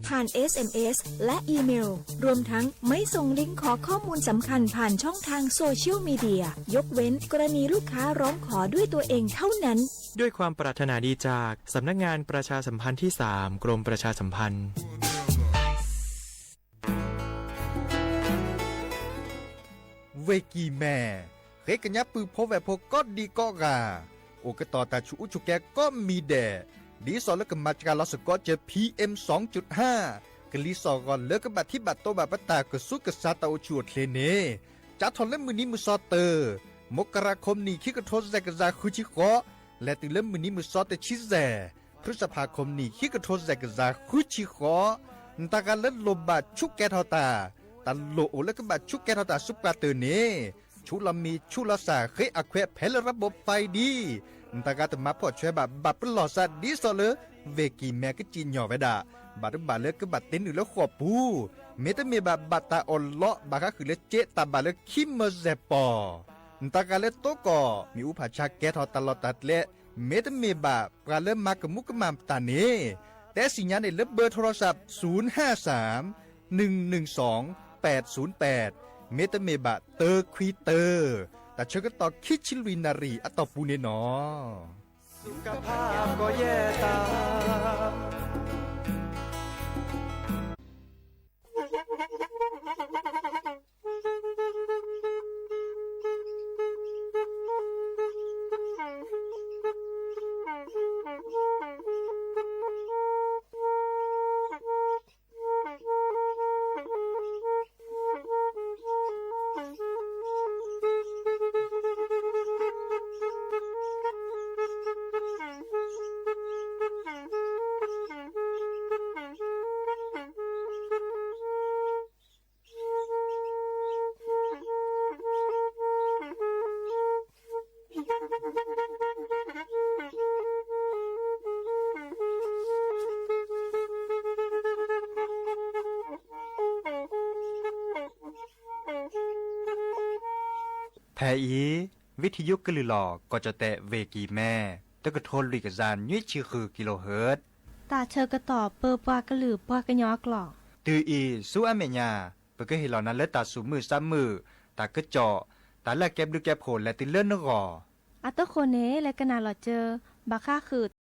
ผ่าน เอส เอ็ม เอส และอีเมล รวมทั้งไม่ส่งลิงก์ขอข้อมูลสำคัญผ่านช่องทางโซเชียลมีเดีย ยกเว้นกรณีลูกค้าร้องขอด้วยตัวเองเท่านั้น ด้วยความปรารถนาดีจากสำนักงานประชาสัมพันธ์ที่สาม กรมประชาสัมพันธ์ ဝ့ၢ်ကံၢ်မဲၢ် ဃ့ကညးပုၢ်ဖိဝဲၢ်ဖိကိးဒံကိးဂၤ အိၣ်ကတီၤတၢ်ဆူးအူဆူးကဲကိးမံၤဒဲး ဒ်သိးလၢကမၤစှၤလီၤစ့ၢ်ကီးစၢၤ PM สองจุดห้า ကလံၤစိးဂီၤလၢကဘၣ်ထံၣ်ဘၣ်တီဘၣ်ပတၢ်ကဆူးကဆါတၢ်အိၣ်ဆူၣ်အိၣ်ချ့န့ၣ် စးထီၣ်လၢမုၢ်နံၤမုၢ်သီတၢၢ် မကရၤ ခီပနံၣ် ခံကထိယဲၢ်ကယၤဃုဆံဃိး လဲၤတုၤလၢမုၢ်နံၤမုၢ်သီတဆံယဲၢ် ဖုစဖး ခီပနံၣ် ခံကထိယဲၢ်ကယၤဃုဆံဃိး နတၢ်ဂၤလၢလိၣ်ဘၣ်ဆူးကဲထီၣ်တၢ် တၢ်လိၣ်အိၣ်လၢကဘၣ်ဆူးကဲထီၣ်တၢ်ဆူးပှၢ်တၢၢ်န့ၣ် ဆူးလီၤမံၤဆူးလီၤစၢ် ဃ့အခွဲးဖဲလၢ ระบบไฟ ဒ် နတၢ်ဂၤတမၤဖှီၣ်ဆွဲဘၣ် ဘၣ်ပလီၢ်သးဒ်သိးလၢ ဝ့ၢ်ကံၢ်မဲၢ်ကစံၣ်ညီၣ်ဝဲဒၣ် ဘၣ်တဘၣ်လၢကဘၣ်တ့နုာ်လၢဃိာ်ပူၤ မ့တမ့ၢ်ဘၣ် ဘၣ်တၢ်အီၣ်လီးဘၣ်ဃးဃုာ်လၢစ့တၢ်ဘၣ်လၢခံမၢယဲၢ်ပီၢ် နတၢ်ဂၤလၢတိကီၢ် မ့ၣ်အူဖးဆါကဲထီၣ်တၢ်လီၢ်တၢ်ကျဲ မ့တမ့ၢ်ဘၣ် ပှၤလၢမၤကမူးကမၣ်တၢ်န့ၣ် တဲသ့ၣ်ညါန့ၢ်လၢ เบอร์โทรศัพท์ ศูนย์ห้าสาม หนึ่งหนึ่งสอง แปดศูนย์แปด မ့တမ့ၢ်ဘၣ် တၢခွံတၢ တၢ်ဆၢကတီၢ်ခံဆံလွံၢ်နၣ်ရံၣ်အတီၢ်ပူၤန့ၣ်လီၤ.ဖဲအံၤ ဝံထံယိကလုၢ်လီၤ ကီၢ်ကၠီၣ်တဲၣ် ဝ့ၢ်ကံၢ်မဲၢ် တကထိလွံၢ်ကယၤနွံဆံဃု kilohertz တၢ်ဆၢကတီၢ်ပၢပှၤကလုာ်ပှၤကညီအကျိာ်. တုၤအံၤ ဆူအမဲာ်ညါ ပကဟ့ၣ်လီၤနၤလၢတၢ်သူၣ်မုာ်သးမုာ်, တၢ်ကစီၣ်, တၢ်လၢအကဲဘျုးကဲဖှိၣ်လဲၤတုၤလၢနဂီၢ်. အတဃိန့ၣ် လဲၤကနၣ်လီၤစၢၤ ဘၣ်ဃးဃုာ်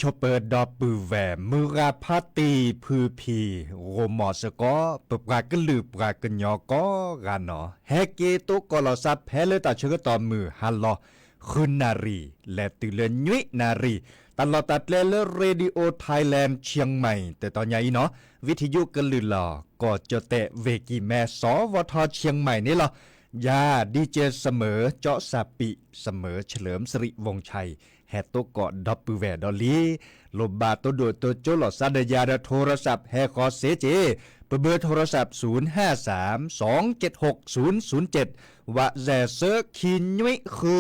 ဆိပၢၤဒီပုၢ်ဝဲၢ် မုၢ်ဂၤဖါတံၢ်ဖုဖံး ဂိၢ်မီၢ်စ့ၢ်ကီး ပပှၤကလုာ်ပှၤကညီကိးဂၤနီၣ် ဟဲက့ၤတိကိးလီၤသးဖဲလၢတၢ်ဆၢကတီၢ်မုၢ်ဟါလီၤ ဃုနၣ်ရံၣ် လဲၤတုၤလၢနွံနၣ်ရံၣ် တၢ်လီၢ်တၢ်ကျဲလၢ Radio Thailand Chiang Mai တတီၤညါအံၤနီၣ် ဝံထယုကလုၢ်လီၢ် ကီၢ်ကၠီၣ်တဲၣ် ဝ့ၢ်ကံၢ်မဲ စီၤဝီၤထီ Chiang Mai န့ၣ်လီၤ. ယၤ DJ စမၢၤ ကၠီစၢ်ပံး စမၢၤ เฉลิมสิริวงศ์ชัย ဟဲတိကိးဒီပုၢ်ဝဲၢ်ဒီးလံ. လိၣ်ဘၣ်တိဒိၣ်တိကၠိလီၤသးဒီးယၤဒီး โทรศัพท์ ဟဲဃီၤစ့ၢ်ကီး ပဘၢ โทรศัพท์ ศูนย์ห้าสาม สองเจ็ดหก ศูนย์ศูนย์เจ็ด ဝးစဲးဆၢခံနွံဃု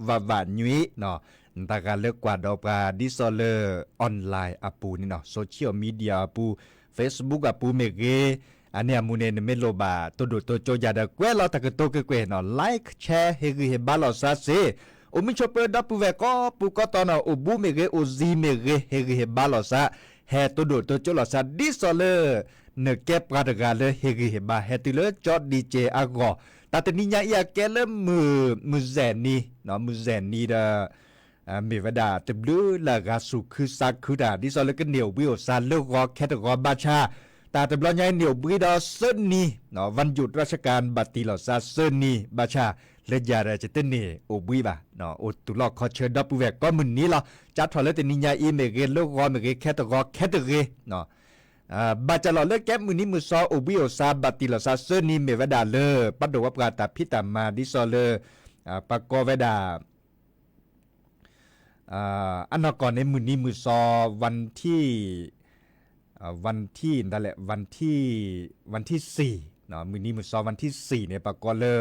ဝးဝးနွံနီၣ် တၢ်ဂၤလၢကွၢ်ဒီးပှၤဒ်သိးလၢ online အပူၤန့ၣ်နီၣ် social media အပူၤ Facebook အပူၤမ့ၢ်ဂ့ၤ, အန့ၣ်အမူန့ၣ် နမ့ၢ်လိၣ်ဘၣ်တိဒိၣ်တိကၠိယၤဒီး ကွဲးလီၤတၢ်ကတိၤကွ့ၢ်ကွ့ၢ်နီၣ် like share ဟ့ၣ်ဂံၢ်ဟ့ၣ်ဘါလီၤသးစ့ၢ်, အိၣ်မုာ်ဆိပၢၤဒီပုၢ်ဝဲၢ်ကိးပူၤကိးတီၤနီၣ် အိၣ်ဘူးမ့ၢ်ဂ့ၤ အိၣ်စံၤမ့ၢ်ဂ့ၤ ဟ့ၣ်ဂံၢ်ဟ့ၣ်ဘါလီၤသး, ဟဲတိဒိၣ်တိကၠိလီၤသး ဒ်သိးလၢ နကဲပှၤတဂၤလၢဟ့ၣ်ဂံၢ်ဟ့ၣ်ဘါ ဟဲတုၤလၢကၠီ DJ အဂီၢ်, တၢ်တနံၤညါအံၤအကဲလၢမုၢ် မုၢ်စဲးနံၤ, မုၢ်စဲးနံၤဒီး မ့ၢ်ဝဲဒၣ်တဘျုးလၢအဂၤဆူၣ်ခုသးခုတၢ် ဒ်သိးလၢကန့ၢ်အိၣ်ဘှံးအိၣ်သါလၢဂီၤခဲတဂီၤဘၣ်ဆၣ်, တၢ်တဘျီညါအံၤန့ၢ်အိၣ်ဘှံးဒီးသၢနံၤ, วันหยุดราชการ ဘၣ်တံၢ်လီၤသးသၢနံၤ ဘၣ်ဆၣ် လၢယၤဒီးယတန့ၢ်အိၣ်ဘှံးဘၣ်, အိၣ်သူၣ်လီၢ်ခီဆၢဒီပုၢ်ဝဲၢ်ကိးမုၢ်နံၤလီၤ. ကၠါထီၣ်လၢတနံၤညါအံၤမ့ၢ်ဂ့ၤ လၢဂီၤမ့ၢ်ဂ့ၤ ခဲတဂီၤခဲတဂ့ၤ ဘၣ်တၢ်လီၢ်လၢကဲမုၢ်နံၤမုၢ်သီအိၣ်ဘှံးအိၣ်သါဘၣ်တံၢ်လီၤသးသၢနံၤမ့ၢ်ဝဲဒၣ်လၢ ပၣ်ဒိၣ်ဝဲပှၤတၢ်ဖံးတၢ်မၤဒ်သိးလၢ ပှၤကိးဝဲဒၣ် အနီၢ်ကီၢ်န့ၣ်မုၢ်နံၤမုၢ်သီ วันที่ วันที่ ဒ်လဲၣ် วันที่ วันที่สี่ မုၢ်နံၤမုၢ်သီ วันที่สี่ န့ၣ် ပှၤကိးလၢ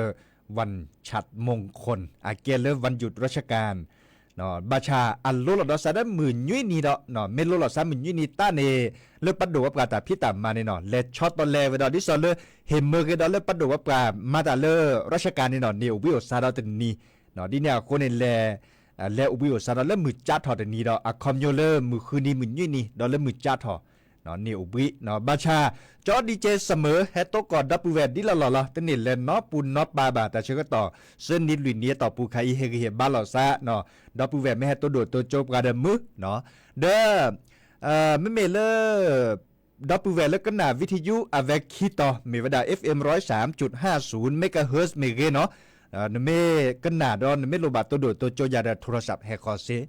วันฉัตรมงคล အကဲလၢ วันหยุดราชการ ဘၣ်ဆၣ်အလိလီၤဒီးသးဒီးမုၢ်နွံနံၤဒီး မ့ၢ်လိလီၤသးမုၢ်နွံနံၤတၢ်န့ၣ် လၢပၣ်ဒိၣ်ဝဲပှၤတၢ်ဖံးတၢ်မၤန့ၣ်နီၤ လဲၤဆီတလဲဝဲဒီး ဒ်သိးလၢ ဟ့ၣ်မၢက့ၤဒီးလၢပၣ်ဒိၣ်ဝဲပှၤမၤတၢ်လၢ ราชการ န့ၣ်နီၤ န့ၢ်အိၣ်ဘှံးအိၣ်သါဒီးတနံၤ, ဒ်န့ၣ်အဃိန့ၣ်လဲၤ လဲၤအိၣ်ဘှံးအိၣ်သါဒီးလၢမုၢ်ကၠါထီၣ်တနံၤဒီး အခီပညီလၢမုၢ်ဃုနံၤမုၢ်နွံနံၤ ဒီးလၢမုၢ်ကၠါထီၣ် န့ၢ်အိၣ်ဘှံး, ဘၣ်ဆၣ် ကၠီ DJ စမၢၤ ဟဲတိကိးဒီပုၢ်ဝဲၢ်ဒ်လီၢ်လီၢ်လီၤ တန့ၢ်လဲၤနီပူၤနီပၤဘၣ် တၢ်ဆၢကတီၢ် သၢနံၤလွံၢ်နံၤအတီၢ်ပူၤခါအံၤ ဟ့ၣ်ဂံၢ်ဟ့ၣ်ဘါလီၤသး, ဒီပုၢ်ဝဲၢ်မ့ၢ်ဟဲတိဒိၣ်တိကၠိပှၤဒီးမုၢ်, ဒီး မ့မ့ၢ်လၢ ဒီပုၢ်ဝဲၢ်လၢကနၣ် ဝံထယု အဝဲခံတီၤ မ့ၢ်ဝဲဒၣ် FM ร้อยสามจุดห้าศูนย์ megahertz မ့ၢ်ဂ့ၤနီၤ, နမ့ၢ်ကနၣ်ဒီးနမ့ၢ်လိၣ်ဘၣ်တိဒိၣ်တိကၠိယၤဒီး โทรศัพท์ ဟဲဃီၤစ့,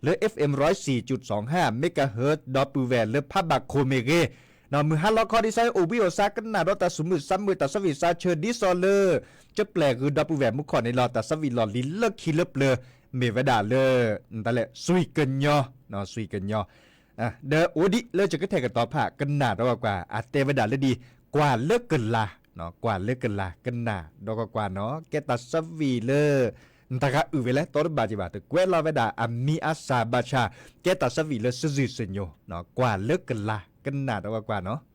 လၢ FM ร้อยสี่จุดสองห้า megahertz ဒီပုၢ်ဝဲၢ်လၢဖးဘၣ်ခိၣ်မ့ၢ်ဂ့ၤ, မုၢ်ဟါလီၤခီဒ်သိး အိၣ်ဘှံးအိၣ်သါကနၣ်ဒီးတၢ်သူၣ်မုာ်သးမုာ် တၢ်သးဝံၣ်သးဆၢ ဒ်သိးလၢ ကပျဲၢ်ဂုၤဒီပုၢ်ဝဲၢ်မူခိၣ်န့ၣ်လီၤ တၢ်သးဝံၣ်လီၢ်လံၤလၢခံလၢပျၢၤ မ့ၢ်ဝဲဒၣ်လၢ တၢ်လဲၣ် စွံၣ်ကညီ, စွံၣ်ကညီ ဒီးအိၣ်ဒံးလၢယကထဲၣ်ကတီၤဖး ကနၣ်ဒီးကွၢ်ကွၢ် အတဲဝဲဒၣ်လၢဒ် ကွၢ်လၢကလၤ, ကွၢ်လၢကလၤ ကနၣ်ဒီးကွၢ်ကွၢ်နီၤ ကဲတၢ်သးဝံၣ်လၢ နတဂၤအုၣ်ဝဲလဲၣ် တီတဘၣ်က့ၤဘၣ် တကွဲးလီၤဝဲဒၣ်အမံၤအသၣ်ဘၣ်ဆၣ် ကဲတၢ်သးဝံၣ်လၢစုစုစညိ ကွၢ်လၢကလၤ ကနၣ်ဒီးကွၢ်ကွၢ်နီၤ ကွၢ်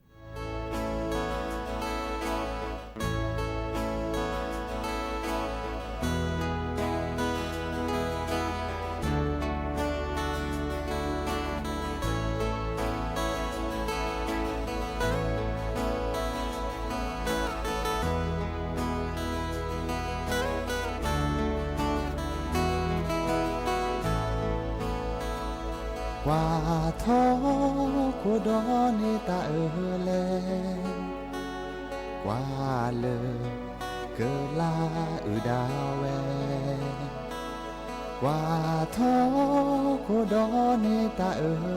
ထီၣ်ခိၣ်ဒီးန့ၢ်တၢ်အၢလဲၣ်, ကွၢ်လၢကလၤအုၣ်ဒၣ်ဝဲ, ကွၢ်ထီၣ်ခိၣ်ဒီးန့ၢ်တၢ်အၢဒံ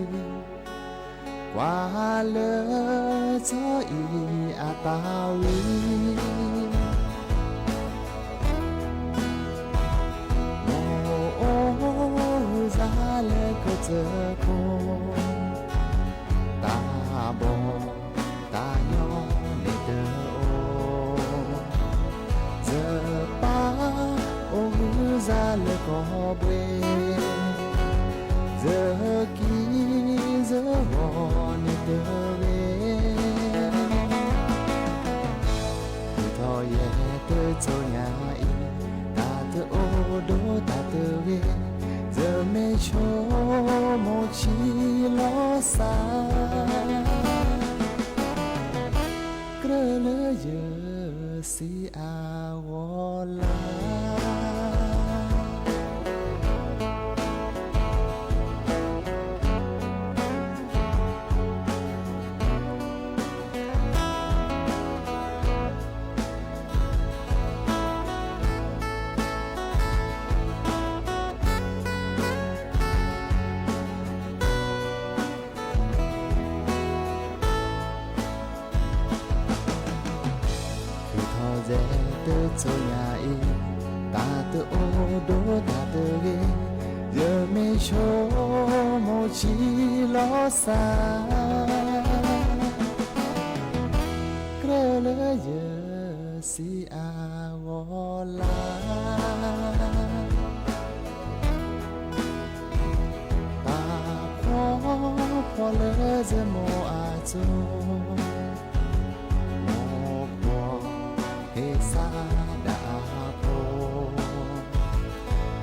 း, ကွၢ်လၢစီၤအံၤအတၢ်ဝံၤ မိၢ်အိၣ်ဂုၢ်စၢ်လၢကစၢၢ်ခိၣ်, တၢ်ဘီၣ်တၢ်ညီန့ၣ်တအိၣ်, စၢၤပၢ်အိၣ်ဂုၢ်စၢ်လၢကီၢ်ဘှ့ၣ်, စၢၤကံစၢၤဂီၤန့ၣ်တဂ့ၤ မုၢ်ထီၣ်ယဲၢ်တစိၤညါအံၤ, တၢ်တအိၣ်ဒီးတၢ်တဂ့ၤ, ယမ့ၢ်ဆိမိၣ်ဆံးလီၤစၢ်, ကြၢးလၢယစံးအဂီၢ်လၢ် လၢ ဆူညါအံၤ တၢ်တအိၣ်ဒိၣ်တၢ်တဂ့ၤ, ယမ့ၢ်ဆိကမိၣ်ဆံးလီၤစၢ်, ကြၢးလၢယစံးအဂီၢ်လၢ် တၢ်ဖှီၣ်ဖှီၣ်လၢယမိၢ်အစိၤ, မိၢ်ဖှီၣ်ဟ့ၣ်စၢ်ဒၣ်အဖိ,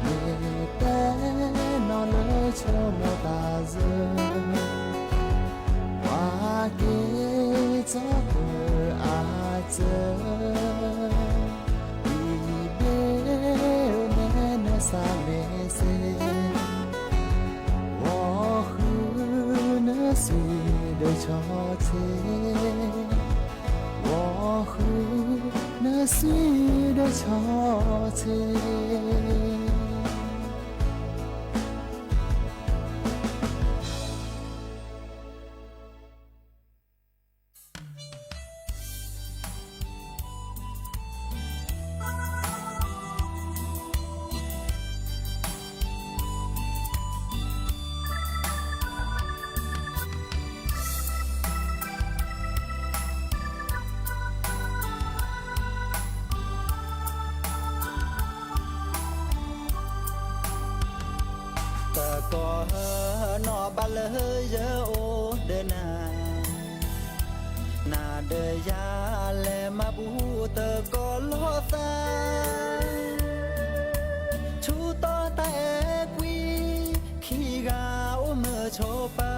မ့ၢ်တဲနီၢ်လၢဆိကမိၣ်တၢ်ယၢၤ, ကွၢ်က့ၤကၠီပၢၤအစၢၤ ဒ်ဘ့ၣ်န့ၣ်နဆါမ့ၢ်စ့ၢ်, ဂီၤဃုနစုဒီးဆီဆ့, ဂီၤဃုနစုဒီးဆီဆ့. တကီၢ်ဟၢနီၢ်ဘၣ်လၢယအိၣ်ဒီးနၤ, နၤဒီးယၤလဲၤမၤဘူၣ်တကီၢ်လီၤသး, ဆူတီတၢ်အဲၣ်ကွံ, ခံဂၤအိၣ်မုာ်ဆိးပၢ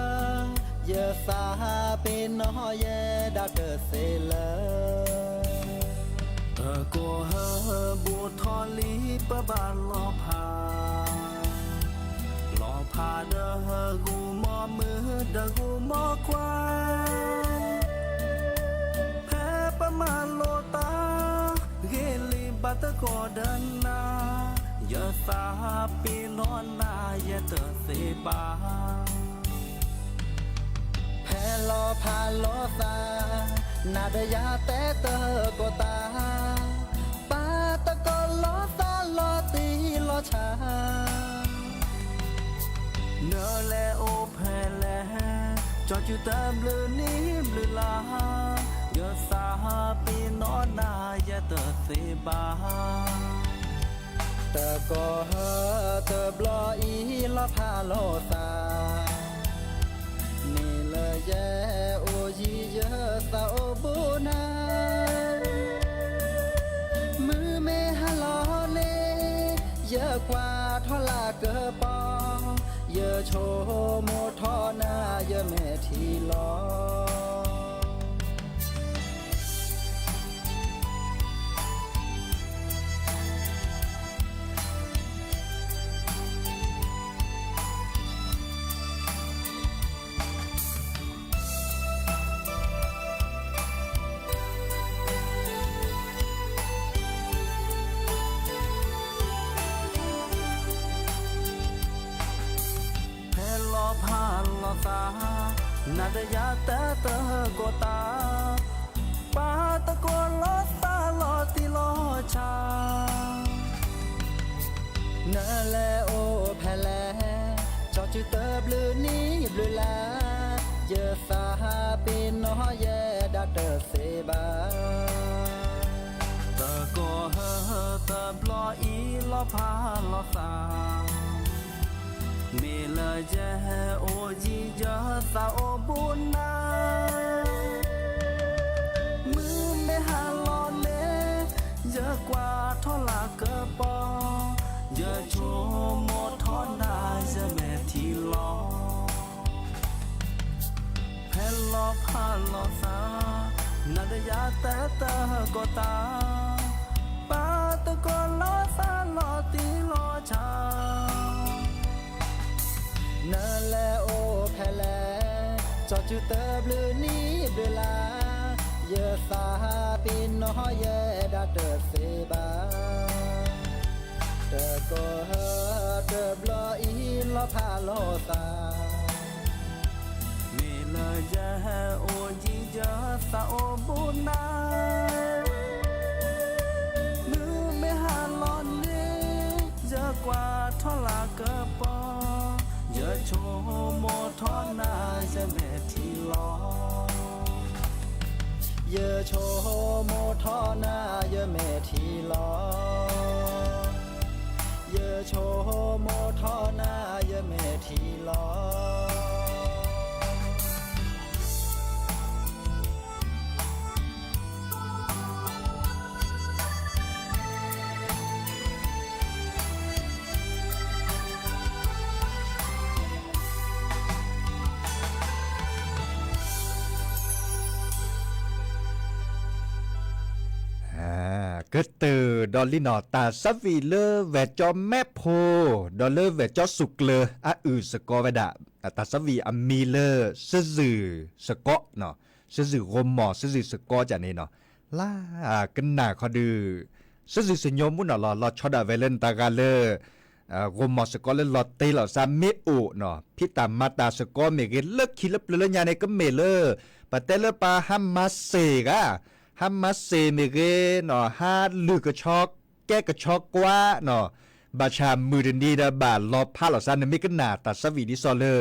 ၤ, ယသးပ့ၤနီၣ်ယဲဒၣ်တသ့လၢ တကီၢ်ဟၢဘူးထီၣ်လံပဘၣ်လီၤဖး, လီၤဖးဒီးဂုာ်မီၢ်မုၢ်ဒီးဂုာ်မီၢ်ခွါ, ဖဲပမၤလိာ်တၢ် ဂ့ၤလံဘၣ်တကီၢ်ဒီးနၤ, ယသးပ့ၤနီၣ်နၤယဲတသ့ဘၣ်. ဖဲလီၤဖးလီၤသး, နၤဒီးယၤတဲတကီၢ်တၢ်, ပာ်တကီၢ်လီၤသးလီၤတံၢ်လီၤဆဲး, နလဲၤအိၣ်ဖဲလဲၣ်, ကၠီစုတဘျုးနံၣ်ဘျုးလါ, ယသးပ့ၤနီၣ်နၤယဲတသ့ဘၣ်. တကီၢ်ဟၢတဘျီအံၤလီၤဖးလီၤသး, မ့ၢ်လၢယဲအိၣ်ယံၤယသးအိၣ်ဘူးနၤ, မုၢ်မ့ၢ်ဟါလီၤလံ, ယကွၢ်ထီၣ်လၢကပီၤ, ယဆိကမိၣ်ထီၣ်နၤယမဲာ်ထံလီၤ. ဖဲလီၤဖးလီၤသး, နၤဒီးယၤတဲတကီၢ်တၢ်, ပာ်တကီၢ်လီၤသးလီၤတံၢ်လီၤဆဲး, နလဲၤအိၣ်ဖဲလဲၣ်, ကၠီစုတဘျုးနံၣ်ဘျုးလါ, ယသးပ့ၤနီၣ်ယဲဒၣ်တသ့ဘၣ်. တကီၢ်ဟၢတဘျီအံၤလီၤဖးလီၤသး, မ့ၢ်လၢယဲအိၣ်ယံၤယသးအိၣ်ဘူးနၤ, မုၢ်မ့ၢ်ဟါလီၤလံ, ယကွၢ်ထီၣ်လၢကပီၤ, ယဆိကမိၣ်ထီၣ်နၤယမဲာ်ထံလီၤ. ဖဲလီၤဖးလီၤသး, နၤဒီးယၤတဲတကီၢ်တၢ်, ပာ်တကီၢ်လီၤသးလီၤတံၢ်လီၤဆဲး, နလဲၤအိၣ်ဖဲလဲၣ်, ကၠီစုတဘျုးနံၣ်ဘျုးလါ, ယသးပ့ၤနီၣ်ယဲဒၣ်တသ့ဘၣ်. တကီၢ်ဟၢတဘျီအံၤလီၤဖးလီၤသး, မ့ၢ်လၢယဲအိၣ်ယံၤယသးအိၣ်ဘူးနၤ, မုၢ် ထီၣ်လၢကပီၤ, ယဆိကမိၣ်ထီၣ်နၤ ယမဲာ်ထံလီၤ. ယဆိကမိၣ်ထီၣ်နၤ ယမဲာ်ထံလီၤ. ယဆိကမိၣ်ထီၣ်နၤ ယမဲာ်ထံလီၤ. ကတၢၢ်ဒီးလံနီၤ တၢ်သးဝံၣ်လၢဝဲၢ်ကၠီမဲးဖိ ဒီးလၢဝဲၢ်ကၠီစူၣ်ကျၢၤ အအုၣ်စ့ၢ်ကီးဝဲဒၣ် တၢ်သးဝံၣ်အမံၤလၢ စၢ်ယုၢ်စ့ၢ်ကီး, စၢ်ယုၢ်ဂီၤမီၢ် စၢ်ယုၢ်စ့ၢ်ကီးကန့ၣ်နီၤ, လၢကနၣ်ခီဒုး စၢ်ယုၢ်စ့ၢ်ကီးမုၢ်နီၤလီၤ. လီၤဆီဒၣ်ဝဲလၢနတၢ်ဂၤလၢ ဂီၤမီၢ်စ့ၢ်ကီးလၢလီၤတ့လီၤသးမ့ၢ်အိၣ်နီၤ, ဖံးတၢ်မၤတၢ်စ့ၢ်ကီးမ့ၢ်ဂ့ၤ လၢခံလၢပျၢၤလၢညါန့ၣ် ကမ့ၢ်လၢ ပတဲလၢပှၤဟါမၢ်စ့ၢ်ဂၤ, ဟါမၢ်စ့ၢ်မ့ၢ်ဂ့ၤနီၤ, ဟါလုၢ်ကဆီကဲကဆီကွၢ်နီၤ, ဘၣ်ဆၣ်မုၢ်တနံၤဒီးဘၣ်လီၤဖးလီၤသး နမ့ၢ်ကနၣ်တၢ်သးဝံၣ်ဒ်သိးလၢ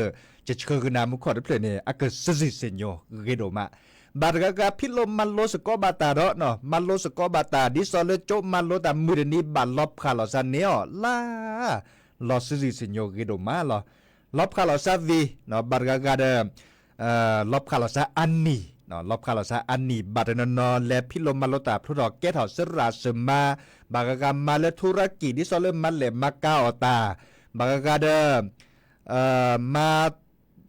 ယဆၢဂ့ၤနၤမူခိၣ်တဖျၢၣ်န့ၣ် အကစၢ်ယုၢ်စ့ၢ်ကီးဂ့ၤဒိၣ်မး, ဘၣ်တဂၤဂၤဖံးလိမၤလိစ့ၢ်ကီးဘၣ်တၢ်ဒီးနီၤ, မၤလိစ့ၢ်ကီးဘၣ်တၢ် ဒ်သိးလၢကၠိမၤလိတၢ်မုၢ်တနံၤဘၣ်လီၤဖးလီၤသးန့ၢ်အီၤလၢ လီၤစၢ်ယုၢ်စ့ၢ်ကီးဂ့ၤဒိၣ်မးလီၤ. လီၤဖးလီၤသးဝံၤ, ဘၣ်တဂၤဂၤဒီး လီၤဖးလီၤသးအနံၣ်, လီၤဖးလီၤသးအနံၣ် ဘၣ်တနီၤနီၤလဲၤဖံးလိမၤလိတၢ်ဖျိထီၣ်ကဲထီၣ်သရၣ်စၢၤမါ, ဘၣ်ဂၤဂၤမၤလၢထူရကံၣ် ဒ်သိးလၢမၤလဲၢ်မၤကၤအီၣ်တၢ်, ဘၣ်ဂၤဂၤဒီး မၤ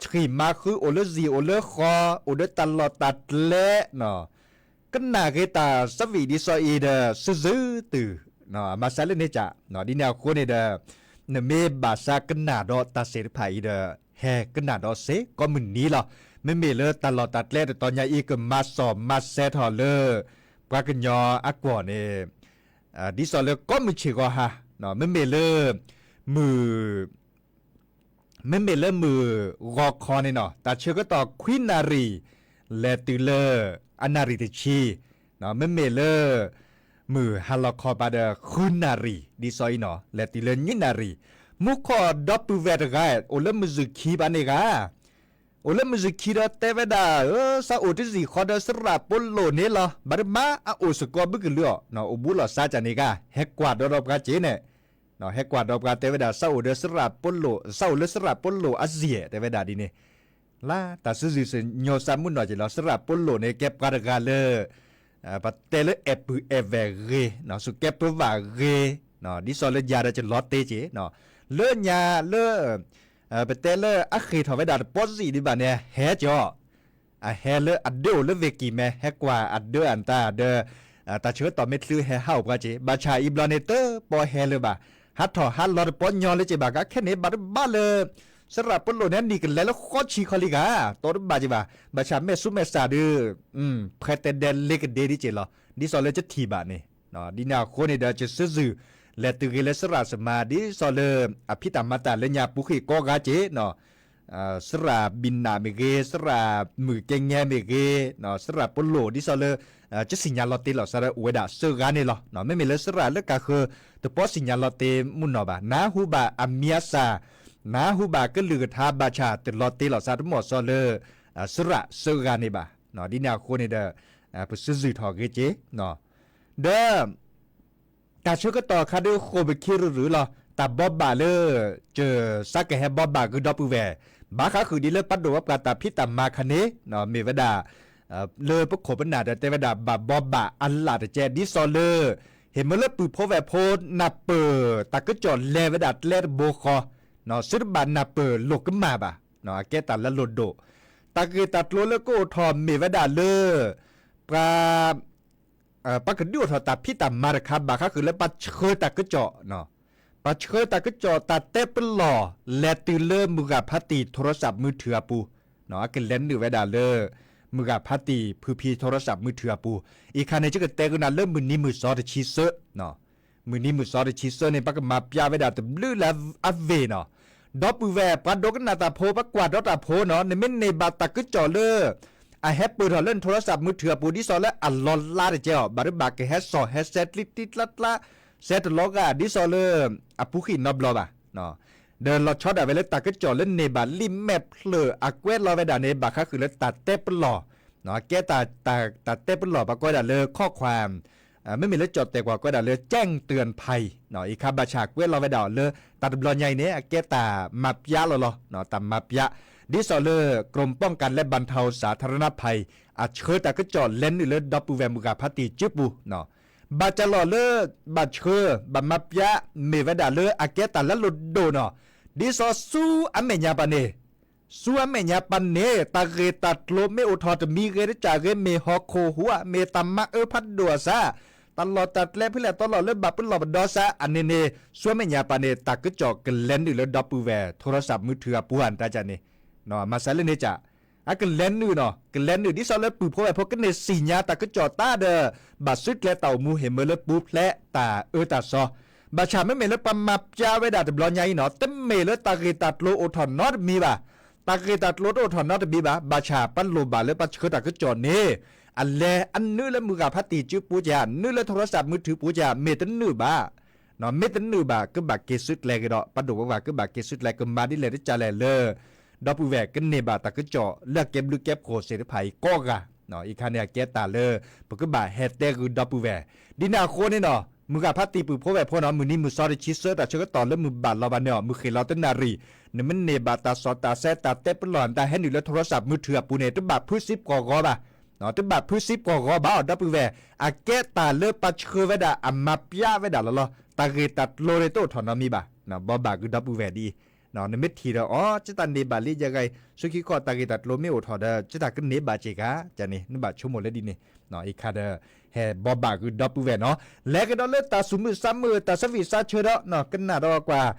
ဆှံၣ်မၤဃု အိၣ်လၢစံာ်အိၣ်လၢဃီ, အိၣ်ဒီးတၢ်လီၢ်တၢ်ကျဲနီၤ, ကနၣ်က့ၤတၢ်သးဝံၣ်ဒ်သိးအံၤဒီး စၢ်ယုၢ်တုၤ, မၤစၢၤလၢန့ၣ်က, ဒ်န့ၣ်အဃိန့ၣ်ဒီး နမ့ၢ်ဘၣ်သးကနၣ်ဒီးတၢ်စဲးတဖၣ်အံၤဒီး ဟဲကနၣ်ဒီးစ့ၢ်ကီးမုၢ်နံၤလီၤ. မ့မ့ၢ်လၢတၢ်လီၢ်တၢ်ကျဲတတီၤညါအံၤ ကမၤစီၣ်မၤစဲးထီၣ်လၢ ပှၤကညီအကွီၢ်န့ၣ် ဒ်သိးလၢကိးမုၢ်ဆ့ၣ်ဂီၤဟါ, မ့မ့ၢ်လၢ မုၢ် မ့မ့ၢ်လၢမုၢ်ဂီၤခီန့ၣ်နီၤ တၢ်ဆၢကတီၢ်ခွံနၣ်ရံၣ် လဲၤတုၤလၢအနၣ်ရံၣ်တဆံ, မ့မ့ၢ်လၢ မုၢ်ဟါလီၤခီပၤဒီးဃုနၣ်ရံၣ် ဒ်သိးအံၤနီၤ လဲၤတုၤလၢနွံနၣ်ရံၣ်, မူခိၣ်ဒီပုၢ်ဝဲၢ်တဂၤ အိၣ်လၢမုၢ်စူၤခံဘၣ်န့ၣ်ဂၤ အိၣ်လၢမုၢ်စူၤခံဒီးတဲဝဲဒၣ် သးအိၣ်တယံာ်ဃီဒီးသရၣ်ပီလိာ်န့ၣ်လီၤ. ဘၣ်တဘၣ်အအိၣ်စ့ၢ်ကီးဘုကလုာ်အီၤ အိၣ်ဘူးလိာ်သးကန့ၣ်ဂၤ ဟဲကွၢ်ဒီးဒီးပှၤက့ၤန့ၣ်, ဟဲကွၢ်ဒီးပှၤတဲဝဲဒၣ် သးအိၣ်ဒီးသရၣ်ပီလိာ် သးအိၣ်လၢသရၣ်ပီလိာ်အစံာ် တဲဝဲဒၣ်ဒ်န့ၣ်, လၢတၢ်စၢ်ယုၢ်စ့ၢ်ကီးသးမုၢ်နီၤက့ၤလီၤ. သရၣ်ပီလိာ်န့ၣ် ကဲပှၤတဂၤလၢ ပတဲလၢအဲၣ်ပုၢ်အဲၣ်ဝဲၢ်ဂ့ၤ, စူၢ်ကဲပဝးဂ့ၤ, ဒ်သိးလၢယၤဒီးကလီၤတ့က့ၤ, လၢညါလၢ ပတဲလၢအဃ့ၢ်ထီၣ်ဝဲဒၣ်တပီစံာ်ဒံးဘၣ်န့ၣ် ဟဲကီး, အဟဲလၢအဒၢအိၣ်လၢဝ့ၢ်ကံၢ်မဲ ဟဲကွၢ်အဒၢအတၢ်ဒီး တၢ်ဆၢကတီၢ်မ့ၢ်ချုးဟဲဟးအိၣ်ပှၤက့ၤ, ဘၣ်ဆၣ်အံၤဘျီန့ၣ် တပီဟဲလၢၤဘၣ်, ဟးထီၣ်ဟးလီၤတပီညီလၢက့ၤဘၣ် ကခဲန့ၣ် ဘၣ်တဘၣ်လၢ သရၣ်ပီလိာ်န့ၣ် နံၣ်ကလဲၤလၢဃီဆံခီလံဂၤ, တီတဘၣ်က့ၤဘၣ်, ဘၣ်ဆၣ်မဲာ်ဆူမဲာ်ဆှးဒုး ဖှဲတဲဒဲလ့ကဒ့ဒ်က့ၤလီၤ. ဒ်သိးလၢကထံၣ်ဘၣ်န့ၣ်, ဒ်န့ၣ်အဃိန့ၣ်ဒီး ကစၢ်ယုၢ် လဲၤတုၤဂ့ၤလၢသရၣ်စၢၤမါ ဒ်သိးလၢ အဖံးတၢ်မၤတၢ်လၢညါပူၤဃ့ၢ်ကိးဂၤက့ၤ, သရၣ်ဘံၣ်နၣ်မ့ၢ်ဂ့ၤ, သရၣ်မုၢ်ကဲငဲမ့ၢ်ဂ့ၤ, သရၣ်ပီလိာ် ဒ်သိးလၢ ကစံၣ်ညါလီၤတ့လီၤသးဒီးအိၣ်ဝဲဒၣ်သၢဂၤန့ၣ်လီၤ. မ့မ့ၢ်လၢသရၣ်လၢကးဃၢၤ တပီစံၣ်ညါလီၤတ့မုၢ်နီၤဘၣ်, နၢ်ဟူဘၣ်အမံၤအသၣ်, နၢ်ဟူဘၣ်ကလုၢ်ကထါ ဘၣ်ဆၣ်တလီၤတ့လီၤသးတမီၢ်စီလၢ သရၣ်သၢဂၤန့ၣ်ဘၣ်. ဒ်န့ၣ်အဃိန့ၣ်ဒီး ပစၢ်ယုၢ်ထီၣ်ဂ့ၤက့ၤ ဒီး တၢ်ဆၢကတီၢ်ခါဒုးဃိာ်ပခံရုရုလီၤ. တၢ်ဘီဘၣ်လၢ ကစၢ်ကဟဲဘီဘၣ်ဂုၢ်ဒီပုၢ်ဝဲၢ် ဘၣ်ဃးဃုာ်ဒ်လၢပဒိၣ်ဝဲပှၤတၢ်ဖံးတၢ်မၤခါန့ၣ် မ့ၢ်ဝဲဒၣ် လၢပခိၣ်ပနၢ်ဒီးတဲဝဲဒၣ် ဘၣ်ဘီဘၣ်အလၣ်တကဲ ဒ်သိးလၢ ဟ့ၣ်မ့ၢ်လၢပုၢ်ဖိဝဲၢ်ဖိ နၢ်ပၢၢ်တၢ်ကစီၣ်လဲၤဝဲဒၣ်ကျဲတဘိဃီ သုတဘၣ်နၢ်ပၢၢ်လိာ်ကမၣ်ဘၣ်. အကဲတၢ်လၢလိာ်ဒိၣ် တၢ်ဂ့ၢ်တၢ်ကျိၤလၢကအိၣ်ထီၣ်မ့ၢ်ဝဲဒၣ်လၢ ပှၤ ပှၤကဒုးအိၣ်ထီၣ်တၢ်ဖံးတၢ်မၤတခါ ဘၣ်ဃးဃုာ်လၢပှၤဆှၢတၢ်ကစီၣ်, ပှၤဆှၢတၢ်ကစီၣ်တၢ်တဲပလီၢ် လဲၤတုၤလၢမုၢ်ဂၤဖးတံၢ် ထိရစးမုၢ်ထူၣ်အပူၤ, အကလဲၤနုာ်ဝဲဒၣ်လၢ မုၢ်ဂၤဖးတံၢ်ဖုဖံ ထိရစးမုၢ်ထူၣ်အပူၤ, အံၤခါန့ၣ် ယကတဲကနၤလၢမုၢ်နံၤမုၢ်သီတဆံသၢ မုၢ်နံၤမုၢ်သီတဆံသၢန့ၣ် ပကမၤပျးဝဲဒၣ်တဘျုးလၢအဝ့ၢ်နီၤ, ဒီပုၢ်ဝဲၢ် ပှၤဒိကနၣ်တၢ်ဖိ ပှၤကွၢ်ဒီးတၢ်ဖိနီၤ, နမ့ၢ်န့ၢ်ဘၣ်တၢ်ကစီၣ်လၢ အဟဲပၢၢ်ထီၣ်လၢနထိရစးမုၢ်ထူၣ်အပူၤ ဒ်သိးလၢအလီၤလါတကဲအီၤ ဘၣ်တဘၣ်ကဟဲစိာ်ဟဲစဲးတံၢ်တံၢ်တါတါ စဲးတလီၤဂာ် ဒ်သိးလၢ အပူၤဃံာ်နီတဘျီဘၣ်. ဒီးလီၤဆီဒၣ်ဝဲလၢတၢ်ကစီၣ်လၢန့ၢ်ဘၣ်လံာ်မဲာ်ဖျၢၣ်အကွဲးလီၤဝဲဒၣ်န့ၣ် ဘၣ်ဃးဃုာ်လၢတၢ်တဲပလီၢ်, အကဲတၢ်တဲပလီၢ် ပှၤကိးဝဲဒၣ်လၢ ข้อความ မ့မ့ၢ်လၢကၠီၣ်တဲာ်ကွၢ်ကိးဝဲဒၣ်လၢ แจ้งเตือนภัย အံၤခါဘၣ်ဆၣ်ကွဲးလီၤဝဲဒၣ်အီၤလၢ တၢ်တဘျီညါအံၤန့ၣ် အကဲတၢ်မၤပျးလီၤလီၤ, တၢ်မၤပျး ဒ်သိးလၢ กรมป้องกันและบรรเทาสาธารณภัย အဆှၢတၢ်ကစီၣ်လဲၤနုာ်လၢဒီပုၢ်ဝဲၢ်မုၢ်ဂၤဖးတံၢ်စုပူၤ ဘၣ်တၢ်လီၢ်လၢ ဘၣ်ဆှၢ ဘၣ်မၤပျး မ့ၢ်ဝဲဒၣ်လၢအကဲတၢ်လၢလိၣ်ဒိၣ်နီၤ, ဒ်သိးဆူအမဲာ်ညါပၤန့ၣ် ဆူအမဲာ်ညါပၤန့ၣ် တၢ်ဂ့ၢ်တၢ်ကျိၤမ့ၢ်အိၣ်ထီၣ်တမံၤဂ့ၤ တကးဂ့ၤ မ့ၢ်ဟီၣ်ခိၣ်ဟူဧါ မ့ၢ်တၢ်မၤအၢဖးဒိၣ်အသး တၢ်လီၢ်တၢ်ကျဲဖဲလဲၣ် တီလီၢ်လၢဘၣ်ပလီၢ်ပဒီသး အန့ၣ်န့ၣ် ဆူအမဲာ်ညါပၤန့ၣ် တၢ်ကစီၣ်ကလဲၤနုာ်လၢဒီပုၢ်ဝဲၢ် โทรศัพท์มือถือ အပူၤဧါ နတၢ်ကန့ၣ် မၤစၢၤလၢန့ၣ်က အကလဲၤနုာ်နီၤ ကလဲၤနုာ် ဒ်သိးလၢပုၢ်ဖိဝဲၢ်ဖိကန့ၢ်သ့ၣ်ညါတၢ်ကစီၣ်တၢ်ဒီး ဘၣ်စုကျဲတၢ်အိၣ်မူဟ့ၣ်မၢလၢပူၤဖျဲးတၢ်အၢတၢ်သီ, ဘၣ်ဆၣ်မ့မ့ၢ်လၢပှၤမၤပျးဝဲဒၣ်တဘျီညါအံၤနီၤ တမ့ၢ်လၢတၢ်ဂ့ၢ်တၢ်ကျိၤအိၣ်ထီၣ်နီတမံၤဘၣ်, တၢ်ဂ့ၢ်တၢ်ကျိၤတအိၣ်ထီၣ်နီတမံၤဘၣ်, ဘၣ်ဆၣ်ပလိၣ်ဘၣ်လၢပှၤဆှၢတၢ်ကစီၣ်န့ၣ် အလဲၤအနုာ်လၢမုၢ်ဂၤဖးတံၢ်စုပူၤက နုာ်လၢ โทรศัพท์มือถือ ပူၤက မ့ၢ်တနုာ်ဘၣ် မ့ၢ်တနုာ်ဘၣ် ကဘၣ်က့ၤစုကျဲက့ၤဒီး ပဒိၣ်ပပှၢ်ကဘၣ်က့ၤစုကျဲ ကမၤဒ်လဲၣ်တကးလဲၣ်လၢ ဒီပုၢ်ဝဲၢ်ကန့ၢ်ဘၣ်တၢ်ကစီၣ်လၢအကဲဘျုးကဲဖှိၣ်သ့ၣ်တဖၣ်အံၤကိးဂၤ, အံၤခါန့ၣ် အကဲတၢ်လၢ ပကဘၣ်ဟဲတဲဂုာ်ဒီပုၢ်ဝဲၢ်, ဒ်န့ၣ်အဃိန့ၣ်နီၤ မုၢ်ဂၤဖးတံၢ်ပုၢ်ဖိဝဲၢ်ဖိနီၤ မုၢ်နံၤမုၢ်သီတဆံဆၢတၢ်ဆၢကတီၢ်လၢမုၢ်ဘၣ်လီၤဘၣ်န့ၣ်အီၤ မုၢ်ဃ့ၢ်လီၤတနၣ်ရံၣ် နမ့ၢ်န့ၢ်ဘၣ်တၢ်စီၣ်တၢ်ဆဲ တၢ်တဲပလီၢ် တၢ်ဟဲနုာ်လၢ โทรศัพท์มือถือ အပူၤန့ၣ် တဘၣ်ဖုစံးပှီၢ်ဂီၤဘၣ် တဘၣ်ဖုစံးပှီၢ်ဂီၤဘၣ်အီၤ ဒီပုၢ်ဝဲၢ်, အကဲတၢ်လၢပှၤဆှၢဝဲဒၣ်အမၤပျးဝဲဒၣ်လီၤလီၤ, တၢ်ဂ့ၢ်တၢ်ကျိၤန့ၣ်တအိၣ်ထီၣ်နီတမံၤဘၣ်, ဘိးဘၣ်ဂ့ၤဒီပုၢ်ဝဲၢ်ဒ်အံၤ, နမ့ၢ်ထံၣ်ဒီးအီၤ ကတၢ်န့ၢ်ဘၣ်လံယဂၤအံၤ ဆူခံခီတၢ်ဂ့ၢ်တၢ်ကျိၤမ့ၢ်အိၣ်ထီၣ်ဒီး ကတၢ်ကန့ၢ်ဘၣ်စ့ၢ်ကီး ကန့ၣ် နဘၣ်ဆိကမိၣ်လၢဒ်န့ၣ်, အံၤခါဒီး ဟဲဘိးဘၣ်ဂ့ၤဒီပုၢ်ဝဲၢ်နီၤ, လဲၤကဒီးလၢတၢ်သူၣ်မုာ်သးမုာ် တၢ်သးဝံၣ်သးဆၢဒီး ကနၣ်ဒီးကွၢ်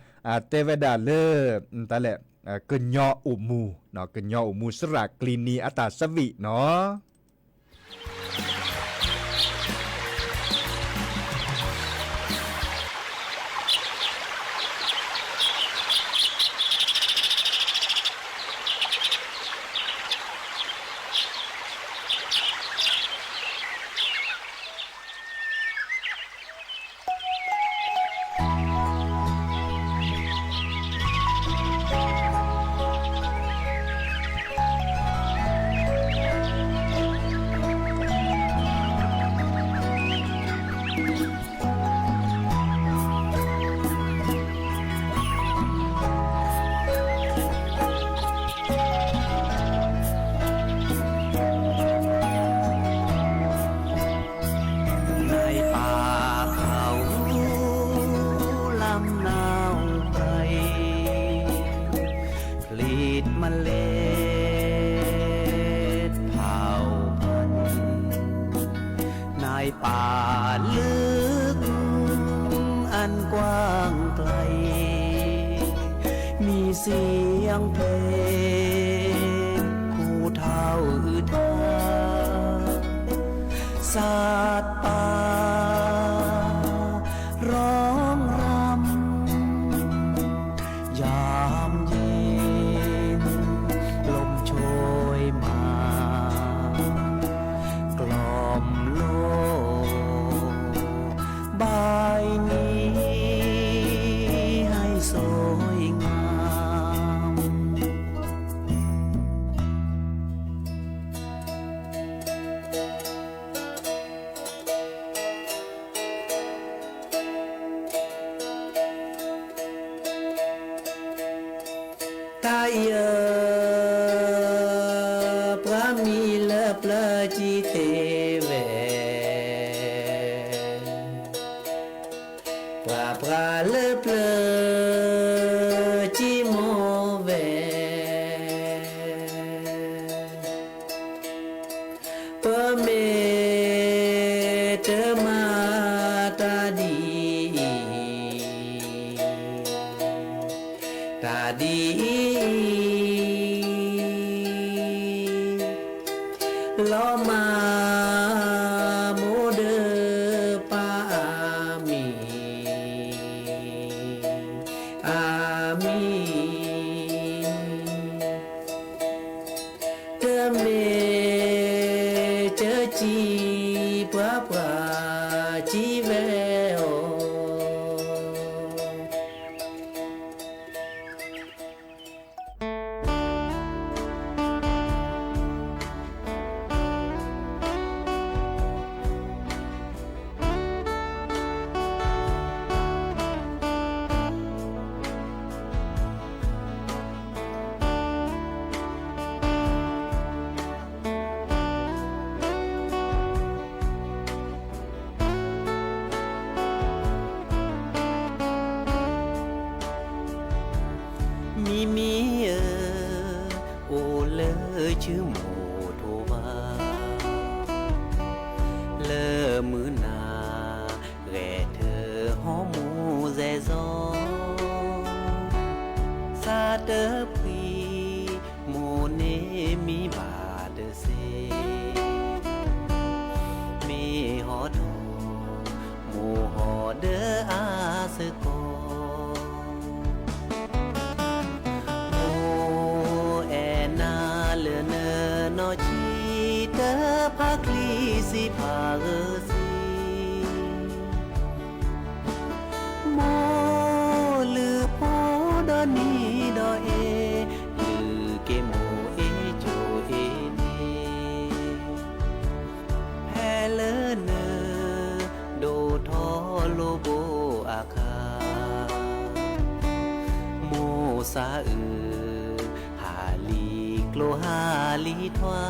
တဲဝဲဒၣ်လၢ တၢ်လဲၣ် ကညီအိၣ်မူ, ကညီအိၣ်မူ စရၣ်ကျံနံၤအတၢ်သးဝံၣ်နီၤ. နၢ်ပၢၢ်ဃုာ် လၢနၢ်ပၢၢ် ผลิตเมล็ดเผ่าพันธุ์ ในป่าลึกอันกว้างไกล มีเสียงเพลงผู้เฒ่าอืออา สัตว์ป่าร้องรำ ยามเย็นลมโชยมา กล่อมโลกใบนี้ให้สวยงาม တၢ်အံၤဧၢ ပှၤမံၤလၢပျၢၤကံသ့ဝဲ ပှၤပှၤလၢပျၢၤကံမိၢ်ဝဲ ပမ့ၢ်တမၤတၢ်ဒ်အံၤ တၢ်ဒ်အံၤ လီၤမၢ်မိၢ်ဒီးပၢ်အါမံၤ အါမံၤ တမ့ၢ်ကၢကံ ပှၤပှၤကံဝဲအီၤ မိၢ်ထိၣ်ဘၣ် လၢမုၢ်နၤ ဂဲၤထၢၣ်ဟီၣ်မူစဲးစီၤ စးတဖှံ မိၢ်န့ၣ်မံဘၣ်တစ့ မ့ၢ်ဟီၣ်ဒီး မိၢ်ဟီၣ်ဒီးအါစ့ၢ်ကီး မိၢ်အဲၣ်နၤလၢနနီၢ်ဆံး တဖးချံစံးဖးဂၢၢ်စံး မိၢ်လုၢ်ဖိဒီနံၤဒီအ့ၣ် လုၢ်က့ၤမိၢ်အ့ၣ်ကၠိအ့ၣ်န့ၣ် ဖဲလၢန ဒိၣ်ထီၣ်လိာ်ဘိအခါ မိၢ်စးအုး ဟးလံၤကျိဟးလံၤထွါ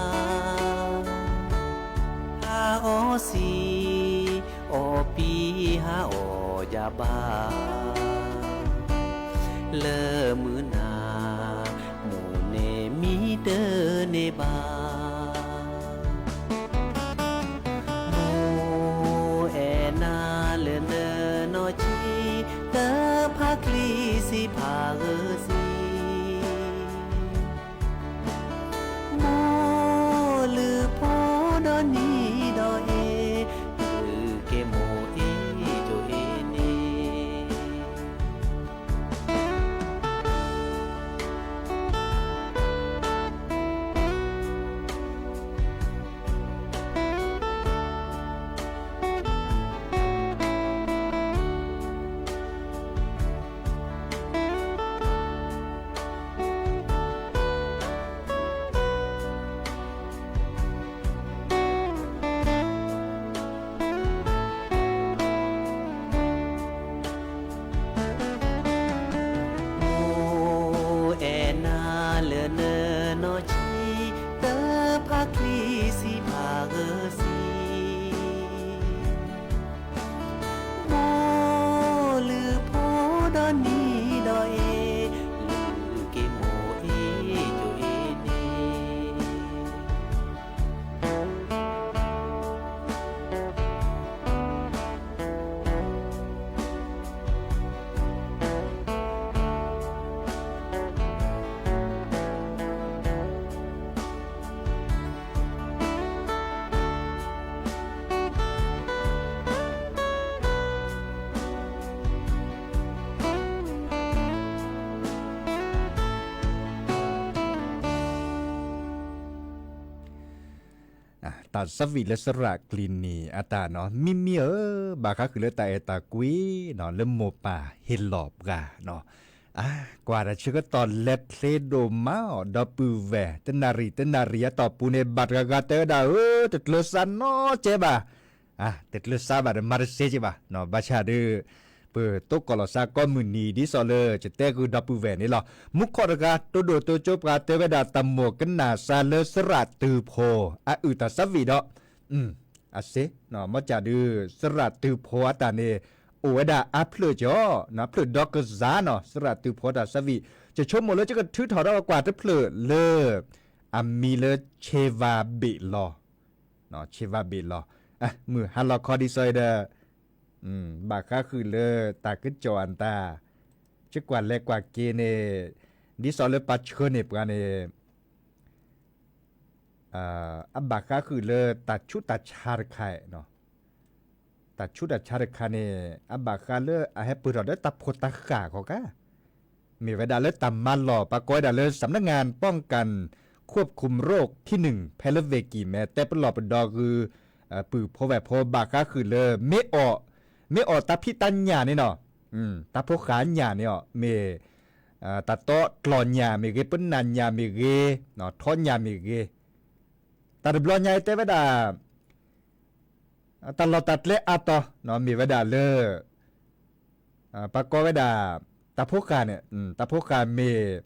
ဟးအီၣ်စံ အီၣ်ပံဟးအီၣ်ယၤဘၣ် လၢမုၢ်နၤ မိၢ်န့ၣ်မံတန့ၢ်ဘၣ် မိၢ်အဲၣ်နၤလၢနနီၢ်ဆံး တဖးချံစံးဖးဂၢၢ်စံး မိၢ်လုၢ်ဖိဒီနံၤဒီအ့ၣ် လုၢ်က့ၤမိၢ်အ့ၣ်ကၠိအ့ၣ်န့ၣ် မိၢ်အဲၣ်နၤလၢနနီၢ်ဆံး တဖးချံစံးဖးဂၢၢ်စံး မိၢ်လုၢ်ဖိဒီနံၤဒီအ့ၣ် လုၢ်က့ၤမိၢ်အ့ၣ်ကၠိအ့ၣ်န့ၣ် တၢ်သးဝံၣ်လၢသရၣ်ကျံၤန့ၣ်အတၢ်နီၤ မံမံဧၢ, ဘၣ်ဃးဃုာ်လၢတၢ်အဲၣ်တၢ်ကွံနီၤ လၢမိၢ်ပၢ်ဟ့ၣ်လီၤပှၤနီၤ, ကွၢ်တၢ်ဆၢကတီၢ်လဲၤချ့ဒိၣ်မးအီၤ ဒီပုၢ်ဝဲၢ် တနၣ်ရံၣ်တနၣ်ရံၣ်အတီၢ်ပူၤန့ၣ် ဘၣ်တဂၤဂၤတဲဝဲဒၣ်ဧၢ တကျၢၤစးနီတစဲးဘၣ်, တကျၢၤစးဘၣ်ဒီးမၤတစဲးက့ဘၣ်, ဘၣ်ဆၣ်ဒီး ပတိကိးလီၤစးကိးမုၢ်နံၤ ဒ်သိးလၢယတဲဃုာ်ဒီပုၢ်ဝဲၢ်န့ၣ်လီၤ. မူခိၣ်တဂၤ တိဒိၣ်တိကၠိပှၤတဲဝဲဒၣ် တၢ်မိၣ်ကနၣ်စးလၢသရၣ်တုၤဖိ အအုၣ်တၢ်သးဝံၣ်ဒီး အစ့, မ့ၢ်ကၢ်ဒုး သရၣ်တုၤဖိအတၢ်န့ၣ် အိၣ်ဝဲဒၣ်အါဖျၢၣ်ကီ, ဖျၢၣ်ဒီကစၢ်နီၤ သရၣ်တုၤဖိတၢ်သးဝံၣ်, ယဆိကမိၣ်လၢယကထုးထီၣ်ဒီးကွၢ်တဖျၢၣ်လၢ အမံၤလၢဆ့ဝါဘ့ၣ်လီၤ, ဆ့ဝါဘ့ၣ်လီၤ, မုၢ်ဟါလီၤခီဒ်သိးအံၤဒီး ဘၣ်ဃးဃုာ်လၢတၢ်ကစီၣ်အတၢ် ယကွၢ်လဲၤကွၢ်က့ၤန့ၣ် ဒ်သိးလၢပှၤဆှၢန့ၢ်ပှၤန့ၣ် အဘၣ်ဃးဃုာ်လၢတၢ်ဆူးတၢ်ဆါတခါ, တၢ်ဆူးတၢ်ဆါတခါန့ၣ် အဘၣ်ဃးလၢအဟဲပၢၢ်ထီၣ်ဒီးတၢ်ဖိတၢ်ဃၢ်ခီကါ, မ့ၢ်ဝဲဒၣ်လၢတၢ်မၤလီၢ် ပှၤကိးဝဲဒၣ်လၢ สำนักงานป้องกันควบคุมโรคที่หนึ่ง ဖဲလၢဝ့ၢ်ကံၢ်မဲ တဲပလီၢ်ပဒီဂုာ် ပုၢ်ဖိဝဲၢ်ဖိ ဘၣ်ဃးဃုာ်လၢ မ့ၢ်အီၣ်တၢ်ဖံးတၢ်ညၣ်န့ၣ်နီၤ, တၢ်ဖိဃၢ်ညၣ်န့ၣ်အီၤ မ့ၢ် တၢ်တီကျီၢ်ညၣ်မ့ၢ်ဂ့ၤ, ပနၢ်ညၣ်မ့ၢ်ဂ့ၤ, ထီညၣ်မ့ၢ်ဂ့ၤ, တၢ်တဘျီညါအံၤတဲဝဲဒၣ် တၢ်လီၢ်တၢ်ကျဲအါတီၤ မ့ၢ်ဝဲဒၣ်လၢ ပှၤကိးဝဲဒၣ် တၢ်ဖိဃၢ်န့ၣ်, တၢ်ဖိဃၢ်မ့ၢ်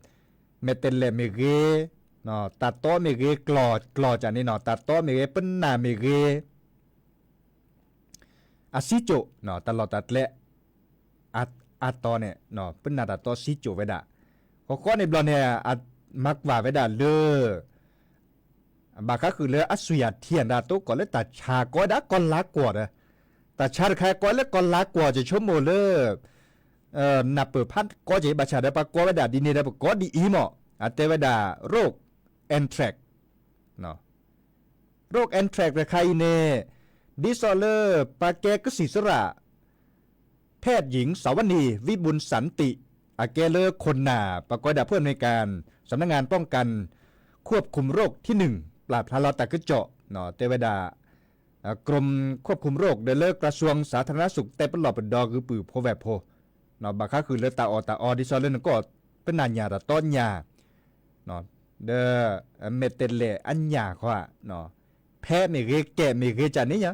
မဲာ်တဲးလဲးမ့ၢ်ဂ့ၤ, တၢ်တီမ့ၢ်ဂ့ၤ, ကျီၢ်ကျီၢ်ကၢ်န့ၣ်နီၤ, တၢ်တီမ့ၢ်ဂ့ၤ, ပနၢ်မ့ၢ်ဂ့ၤ အစံကၠိၣ်, တၢ်လီၢ်တၢ်ကျဲ အါတီၤန့ၣ် ပနၢ်တၢ်တီစံကၠိၣ်ဝဲဒၣ်, ဃီဃီန့ၣ်ဘျီန့ၣ် အမၤကွၢ်ဝဲဒၣ်လၢ ဘၣ်ဃးဃုာ်လၢအစွံၣ်အထံအတၢ်တိကိးလၢတၢ်ဆါကိးဝဲဒၣ်ကီၢ်လါကွီၢ်ဒီး တၢ်ဆါတခါကိးလၢကီၢ်လါကွီၢ် ယဆိကမိၣ်လၢ နၢ်ပၢၢ်ဖးကီက့ၤ ဘၣ်ဆၣ်ဒီးပှၤကိးဝဲဒၣ်ဒ်န့ၣ်ဒီး ပကိးဒ်အံၤမ့ၢ် အတဲဝဲဒၣ် โรค anthrax โรค anthrax တခါအံၤန့ၣ် ဒ်သိးလၢပှၤကဲကစံၣ်စရၣ် แพทย์หญิง สาวนี วิบูลย์สันติ အကဲလၢခိၣ်နၢ် ပှၤကိးဝဲဒၣ် ผู้อำนวยการ สำนักงานป้องกันควบคุมโรคที่หนึ่ง ပျၢ်ဖျါလီၤတၢ်ကစီၣ် တဲဝဲဒၣ် กรมควบคุมโรค ဒီးလၢ กระทรวงสาธารณสุข တဲပလီၢ်ပဒီဂုာ်ပုၢ်ဖိဝဲၢ်ဖိ ဘၣ်ဃးဃုာ်လၢတၢ်အီၣ်တၢ်အီ ဒ်သိးလၢနကိး ပနၢ်ညၣ်တၢ်တီညၣ် ဒီး မဲာ်တဲးလဲးအညၣ်ဃီ ဖဲမ့ၢ်ဂ့ၤ ကဲးမ့ၢ်ဂ့ၤ ကန့ၣ်ညါ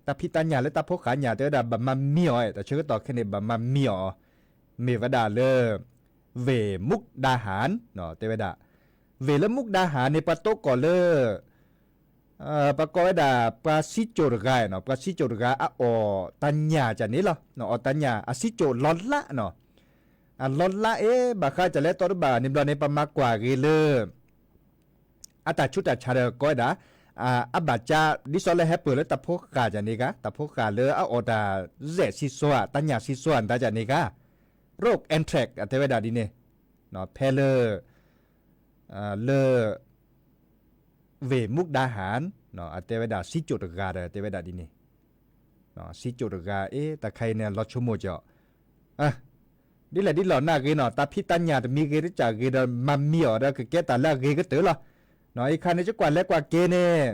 တၢ်ဖံးတၢ်ညၣ်လၢတၢ်ဖိဃာ်ညၣ် တဲဝဲဒၣ် ဘၣ်မၤမံအီၤ တၢ်ဆၢကတီၢ်ခဲအံၤန့ၣ် ဘၣ်မၤမံအီၤ မ့ၢ်ဝဲဒၣ်လၢ ဝ့ၢ်မူဒါဟၣ် တဲဝဲဒၣ် ဝ့ၢ်လၢမူဒါဟၣ်န့ၣ် ပှၤတိကိးလၢ ပှၤကိးဝဲဒၣ် ပှၤစံကၠိၣ်တဂၤနီၤ ပှၤစံကၠိၣ်တဂၤ အအီၣ်တၢ်ညၣ်ကန့ၣ်လီၤ. အီၣ်တၢ်ညၣ် အစံကၠိၣ်လီၤလးနီၤ အလီၤလးအ့ ဘၣ်ဃးကလဲၤတီတဘၣ်န့ၣ်ဘျီန့ၣ် ပမၤကွၢ်ဂ့ၤလၢ အတၢ်ဆူးတၢ်ဆါဒီးကိးဝဲဒၣ် အဘၣ်ကၠါ ဒ်သိးလၢဟဲပၢၢ်လၢတၢ်ဖိဃာ်ကန့ၣ်ဂ့ၤ တၢ်ဖိဃာ်လၢအအီၣ်တၢ် စဲး စံစိဧါ တၢ်ညၣ်စံစိဧါ တၢ်ကန့ၣ်ဂ့ၤ โรค anthrax အတဲဝဲဒၣ်ဒ်န့ၣ် ဖဲလၢ လၢ ဝ့ၢ်မူဒါဟၣ် အတဲဝဲဒၣ်စံကၠိၣ်တဂၤဒီးတဲဝဲဒၣ်ဒ်န့ၣ် စံကၠိၣ်တဂၤ အ့ တၢ်ခါအံၤန့ၣ် လီၤဆိကမိၣ်ကီး ဒ်လဲၣ်ဒ်လဲၣ်နာ်ဂ့ၤနီၤ တၢ်ဖံးတၢ်ညၣ်တမံၤဂ့ၤတကၢ်ဂ့ၤဒီး မၤမံအီၤဒီးကကဲတၢ်လၢအဂ့ၤကတၢၢ်လီၤ. အံၤခါန့ၣ် ကကွၢ်လဲၤကွၢ်က့ၤန့ၣ်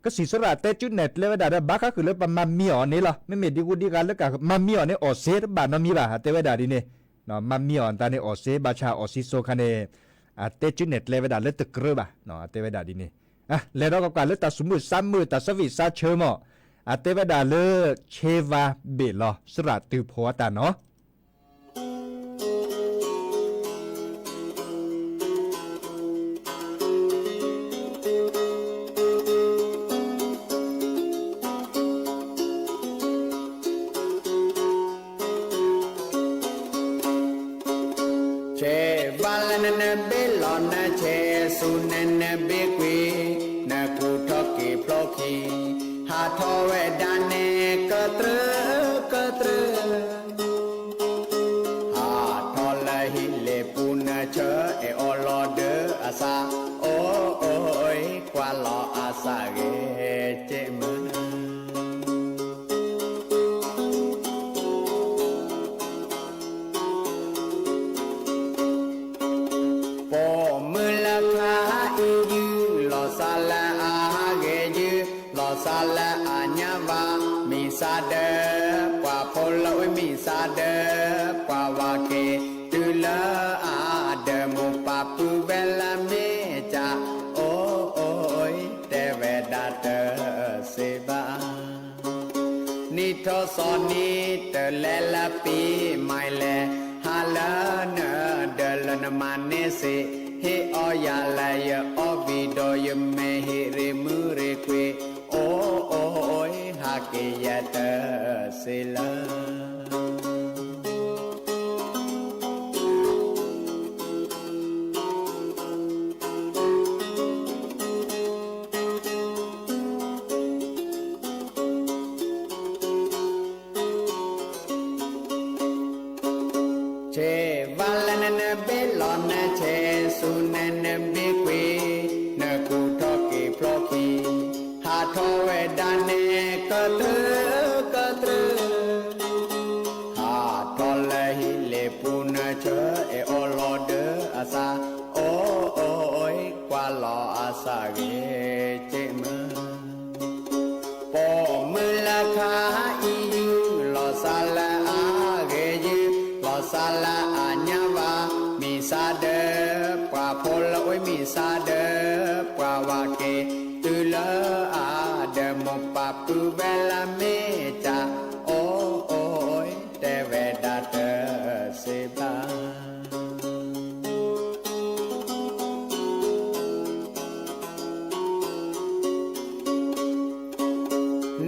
ကစံၣ်စရၣ်တဲကၠူနဲၣ်ကျဲဝဲဒၣ်ဒီး ဘၣ်ဃးဃုာ်လၢပမၤမံအီၤန့ၣ်လီၤ. မ့မ့ၢ်ဒံဂူဒံဂၤလၢကမၤမံအီၤန့ၣ် အီၣ်စ့တဘၣ်နီတမံၤဘၣ် အတဲဝဲဒၣ်ဒ်န့ၣ် မၤမံအီၤတၢ်န့ၣ်အီၣ်စ့ ဘၣ်ဆၣ်အီၣ်စံစိခါန့ၣ် အတဲကၠူနဲၣ်ကျဲဝဲဒၣ်လၢတကြၢးဘၣ် အတဲဝဲဒၣ်ဒ်န့ၣ် လဲၤဒီးကကွၢ်လၢတၢ်စူၤမုၢ်စါမုၢ် တၢ်ဆၢဝံၣ်စါဆၢမီၢ် အတဲဝဲဒၣ်လၢ ဆ့ဝါဘ့ၣ်လီၤ စရၣ်တုၤဖိအတၢ်နီၤ ဆဲးဘၣ်လၢနနဘ့ၣ်လီၤ နဆဲးဆူနနဘ့ၣ်ကွံာ် နကူၣ်ထီၣ်က့ၤဖျိခံ ဟးထီၣ်ဝဲဒၣ်န့ၣ် ကတြၢ ကတြၢ ဟးထီၣ်လၢဟံၣ်လ့ၣ်ပူၤ နဆၢအဲၣ်အီၤလီၤဒၢအသး အိၣ်အိၣ် ကွၢ်လီၤအသးဂ့ၤက့မုၢ် ပိာ်မုၣ်လၢခါအံၤယုၢ် လီၤသးလၢအဂ့ၤယုၢ် လီၤသးလၢအညါဘၣ် မံသးဒၢ ပှၤဖိလၢဝဲမံသးဒၢ ပှၤဝၤက့ၤ တုၤလၢအဒၢးမိၢ်ပၢ်ပုၢ်ဝဲၢ်လၢမ့ၢ်ကၢ် အိၣ်အိၣ် တဲဝဲဒၣ်တစ့ဘၣ် နံၣ်ထီၣ်သီနံၤ တလဲၤလၢပံၤမၤလဲၣ် ဟါလၢနဒၢးလၢနမၤန့ၢ်စ့ ဟ့ၣ်အီၣ်ယၤလၢယအီၣ်ဘံၣ်ဒီး ယမဲာ်ဟ့ၣ်ရ့ၣ်မုၢ်ရ့ၣ်ကွ့ၢ် အိၣ်အိၣ် ဟးက့ၤယဲတစ့လၢ ဆဲးဘၣ်လၢနနဘ့ၣ်လီၤ နဆဲးဆူနနဘ့ၣ်ကွံာ် နကူၣ်ထီၣ်က့ၤဖျိခံ ဟးထီၣ်ဝဲဒၣ်န့ၣ် ကတြၢ ကတြၢ ဟးထီၣ်လၢဟံၣ်လ့ၣ်ပူၤ နဆၢအဲၣ်အီၤလီၤဒၢအသး အိၣ်အိၣ် ကွၢ်လီၤအသးဂ့ၤက့မုၢ် ပိာ်မုၣ်လၢခါအံၤယုၢ် လီၤသးလၢအဂ့ၤယုၢ် လီၤသးလၢအညါဘၣ် မံသးဒၢ ပှၤဖိလၢဝဲမံသးဒၢ ပှၤဝၤက့ၤ တုၤလၢအဒၢးမိၢ်ပၢ်ပုၢ်ဝဲၢ်လၢမ့ၢ်ကၢ် အိၣ်အိၣ် တဲဝဲဒၣ်တစ့ဘၣ်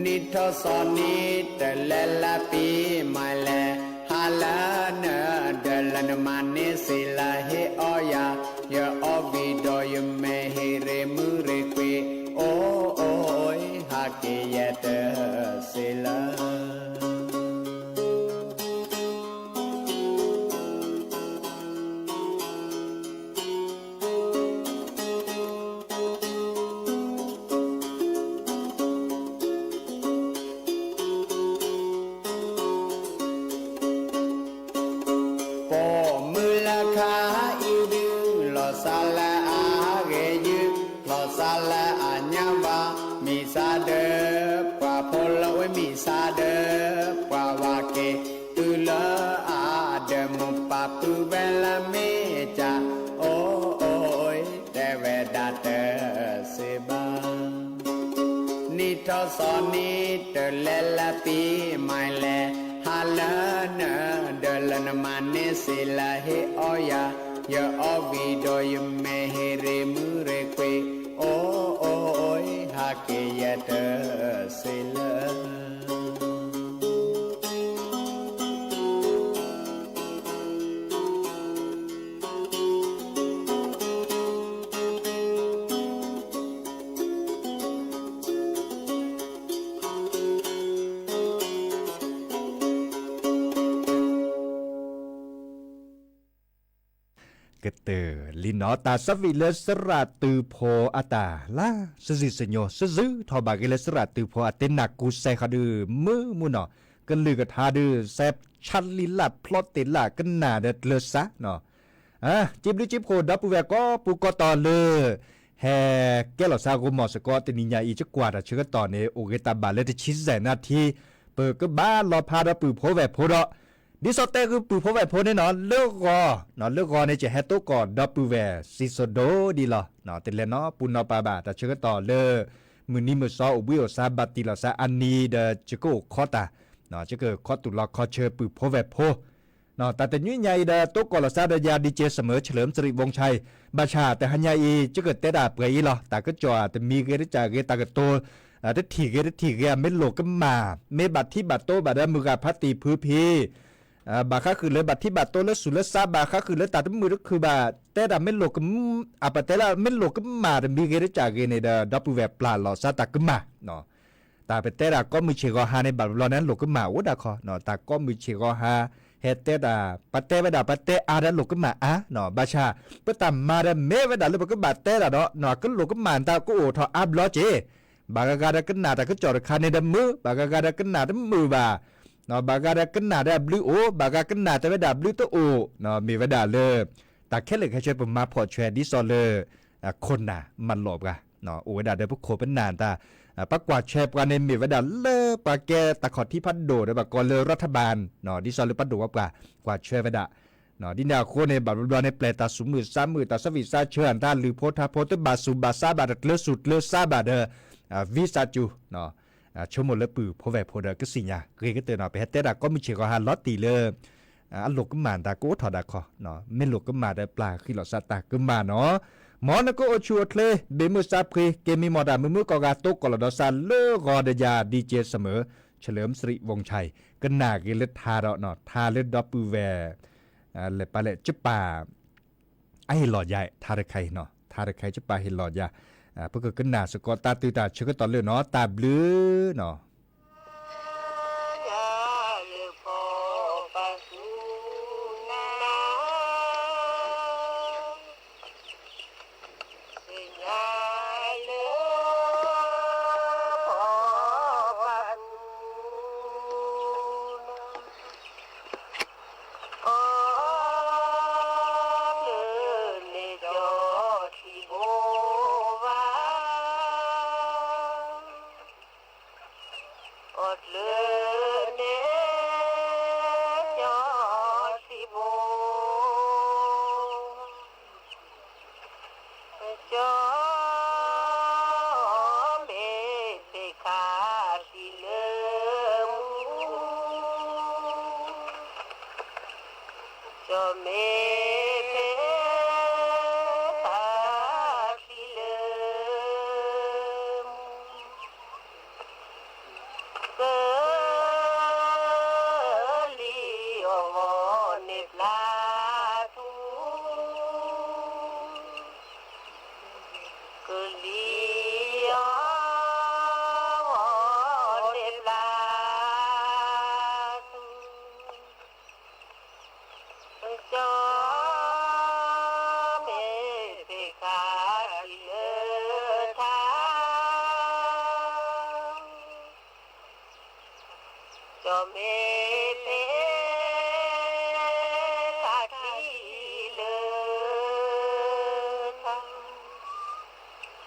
နံၣ်ထီၣ်သီနံၤ တလဲၤလၢပံၤမၤလဲၣ် ဟါလၢနဒၢးလၢနမၤန့ၢ်စ့လၢဟ့ၣ်အီၣ်ယၤ ယအီၣ်ဝံၤဒီးယမဲာ်ဟ့ၣ်ရ့ၣ်မုၣ်ရ့ၣ်ကွံာ်, အိၣ်အိၣ် ဟးက့ၤယဲတစ့လၢ ပိာ်မုၣ်လၢခါအံၤဒုး လီၤစၢ်လၢအဂ့ၤယုၢ်, လီၤစၢ်လၢအညါဘၣ်, မံၤစၢ်ဒီး ပှၤဖိလၢဝဲမံၤစၢ်ဒီး ပှၤဝၤက့ၤ တုၤလၢအဒီးမိၢ်ပၢ်ပုၢ်ဝဲၢ်လၢမ့ၢ်ကၢ်, အိၣ်အိၣ် တဲဝဲဒၣ်တစ့ဘၣ်. နံၣ်ထီၣ်သီနံၤတလဲၤလၢပံၤမၤလဲၤ, ဟါလၢနၤဒီးလၢနမၤန့ၢ်စ့လၢဟ့ၣ်အီၣ်ယၤ, ယအီၣ်ဝံၤဒီးယမဲာ်ဟ့ၣ်ရ့ၣ်မုၣ်ရ့ၣ်ကွံာ်, အိၣ်အိၣ် ဟးက့ၤယဲတစ့လၢ ကတၢၢ်လံနီၤ တၢ်ဆၢဝံၤလၢစရၣ်တုၤဖိအတၢ်လၢ စံးစံးစညိ စံးစံးထီၣ်ဘၣ်ဂ့ၤလၢစရၣ်တုၤဖိအတ့နၢ်ကူစဲးဃီဒုး မုာ်မုာ်နီၤ ကလုၢ်ကထါဒုး စဲးဆါလံလၢ်ဖျီတ့ၢ်လၢ်ကနၣ်ဒီးကျၢၤစၢ်နီၤ စံးဘျုးစံးဖှိၣ်ဒီပုၢ်ဝဲၢ်ကိးပူၤကိးတီၤလၢ ဟဲကဲလီၤစၢ်ဂိၢ်မီၢ်စ့ၢ်ကီး တနံၤညါအံၤ ကကွၢ်တၢ်ဆၢကတီၢ်န့ၣ် အိၣ်ဂ့ၤတၢ်ဘၣ်လၢတဆံစဲးနၣ်ထံ ပကဘၣ်လီၤဖးဒီးပုၢ်ဖိဝဲၢ်ဖိဒီး ဒ်သိးတဲဃုာ်ပုၢ်ဖိဝဲၢ်ဖိန့ၣ်နီၤ လၢဂီၤ လၢဂီၤန့ၣ်ကဟဲသိးကိးဒီပုၢ်ဝဲၢ် စံးစိဒိဒ်လီၤ. တလဲၤနီၤ ပူၤနီၤပာ်ဘၣ် တၢ်ဆၢကတီၢ်လၢ မုၢ်နံၤမုၢ်စီအိၣ်ဘှံးအိၣ်စါဘၣ်တံၢ်လီၤစၢ်အနံၤဒီး ယကအိၣ်ခီတၢ် ယကခီတူၢ်လီၤခီဆၢပုၢ်ဖိဝဲၢ်ဖိ တၢ်တနွံညါအံၤဒီး တိကိၢ်လီၤစၢ်ဒီးယၤ ဒီးကၠ့စမၢၣ် เฉลิมสิริวงศ์ชัย ဘၣ်ဆၣ်တဟါညါအံၤ ယကတဲတၢ်ပှဲၤအံၤလီၤ. တၢ်ကစီၣ်တမံၤဂ့ၤတကၢ်ဂ့ၤ တၢ်ကတိၤ တထံၣ်ဂ့ၤတထံၣ်ဂ့ၤ အမ့ၢ်လိာ်ကမၣ် မ့ၢ်ဘၣ်ထံဘၣ်တိဘၣ်ဒီးမုၢ်ဂၤဖးတံၢ်ဖုဖံ ဘၣ်ဃးဃုာ်လၢဘၣ်ထံဘၣ်တိလၢသူၣ်လၢသး ဘၣ်ဃးဃုာ်လၢတၢ်တမုာ်တခုၣ်ဘၣ် တဲတၢ်မ့ၢ်လိာ်ကမၣ် အပတဲလၢမ့ၢ်လိာ်ကမၣ်တမံၤဂ့ၤတကၢ်ဂ့ၤန့ၣ်ဒီး ဒီပုၢ်ဝဲၢ်ပျၢ်လီၤစၢ်တၢ်ကမၣ် တၢ်ပတဲဒၣ်ကိးမုၢ်ဆ့ၣ်ဂီၤဟါန့ၣ် ဘၣ်ဘျီန့ၣ်လိာ်ကမၣ်အိၣ်ဒၣ်ခီ တၢ်ကိးမုၢ်ဆ့ၣ်ဂီၤဟါ ဟဲတဲတၢ် ပတဲဝဲဒၣ် ပတဲအါဒီးလိာ်ကမၣ်အါ ဘၣ်ဆၣ် ပတၢ်မၤဒီးမ့ၢ်ဝဲဒၣ်လၢပကဘၣ်တဲတၢ်ဒီး ကလိာ်ကမၣ်တၢ်ကအိၣ်ထီၣ်အါဘျီက့ၤ ဘၣ်ဂၤဂၤဒီးကနၣ်တၢ်ကစီၣ်တခါန့ၣ်ဒီးမုာ် ဘၣ်ဂၤဂၤဒီးကနၣ်တမုာ်ဘၣ် ဘၣ်ဂၤဒီးကနၣ်ဒီးအဘျုးအိၣ် ဘၣ်ဂၤကနၣ်တဲဝဲဒၣ်အဘျုးတအိၣ် မ့ၢ်ဝဲဒၣ်လၢ တၢ်ခဲလၢာ်ခဲဆ့ပမၤဖှီၣ်ဆွဲဒ်သိးလၢ ခိၣ်နၢ်မၤလိာ်ပှၤ အိၣ်ဝဲဒၣ်ဒီးပခိၣ်ပနၢ်တၢ် ပကွၢ်ဆွဲပှၤန့ၣ်မ့ၢ်ဝဲဒၣ်လၢပှၤကဲတၢ်ခီၣ်ထံးဖးဒိၣ်ဒီးဘၣ်ကီးလၢ รัฐบาล ဒ်သိးလၢပှၤဒိၣ်ဝဲပှၤ ကွၢ်ဆွဲဝဲဒၣ် ဒ်န့ၣ်အဃိန့ၣ် ဘၣ်ဘျီဘျီန့ၣ် ပျဲတၢ်သူၣ်မုာ်သးမုာ် တၢ်ဆၢဝံၣ်သးဆၢ တၢ်လုၢ်ဖိထါဖိ တဘၣ်သူၣ်ဘၣ်သးဘၣ် တကျၢၤသူၣ်ကျၢၤသးဘၣ်ဒီး ဝံသးစူၤ ဆိကမိၣ်လၢပုၢ်ဖိဝဲၢ်ဖိဒီးကသ့ၣ်ညါ ဂ့ၤကတၢၢ်နီၤ ပဟဲတဲဒၣ်ကိးမုၢ်ဆ့ၣ်ဂီၤဟါလီၤတံၢ်လၢ အလိာ်ကမၣ်တၢ်ကအိၣ်ထီၣ်ဒၣ်ခီ မ့ၢ်လိာ်ကမၣ်ဒီးပျၢ်ဃံလီၤစၢ်တၢ်ကမၣ်နီၤ မ်နကအိၣ်ဆူၣ်အိၣ်ချ့ ဘ့ၣ်မုၢ်စၢ်ဖှံ က့ၤမံမီၢ်တၢ်မုာ်မုာ်ကီၢ်ဂၤ တိကိၢ်လီၤဒီးစၢ်လၢဂီၤဒီးယၤ ဒီးကၠ့စမၢၣ် เฉลิมสิริวงศ์ชัย ကနၣ်ဂ့ၤလၢထါဒီး ထါလၢဒီပုၢ်ဝဲၢ် လဲၤပာ်လဲၣ်ကပာ် အဟ့ၣ်လီၤယၤ ထါတခါအံၤနီၤ ထါတခါအံၤကပာ်ဟ့ၣ်လီၤယၤ ပကကနၣ်စ့ၢ်ကီးတၢ်တုၤတၢ်ဆၢကတီၢ်လၢနီၤ တၢ်ဘျုးနီၤ အီၣ်ကျၢၤန့ၣ် ကၠီသံဘိ ကၠီမ့ၢ်ဖဲခါသံလၢမူ ကၠီမ့ၢ်ဖဲခါသံလၢမူ က မ့ၢ်ဖဲတၢ်ချံလၢ ကလံၤအီၤဂီၤန့ၣ်ပျၢ်ဘၣ်,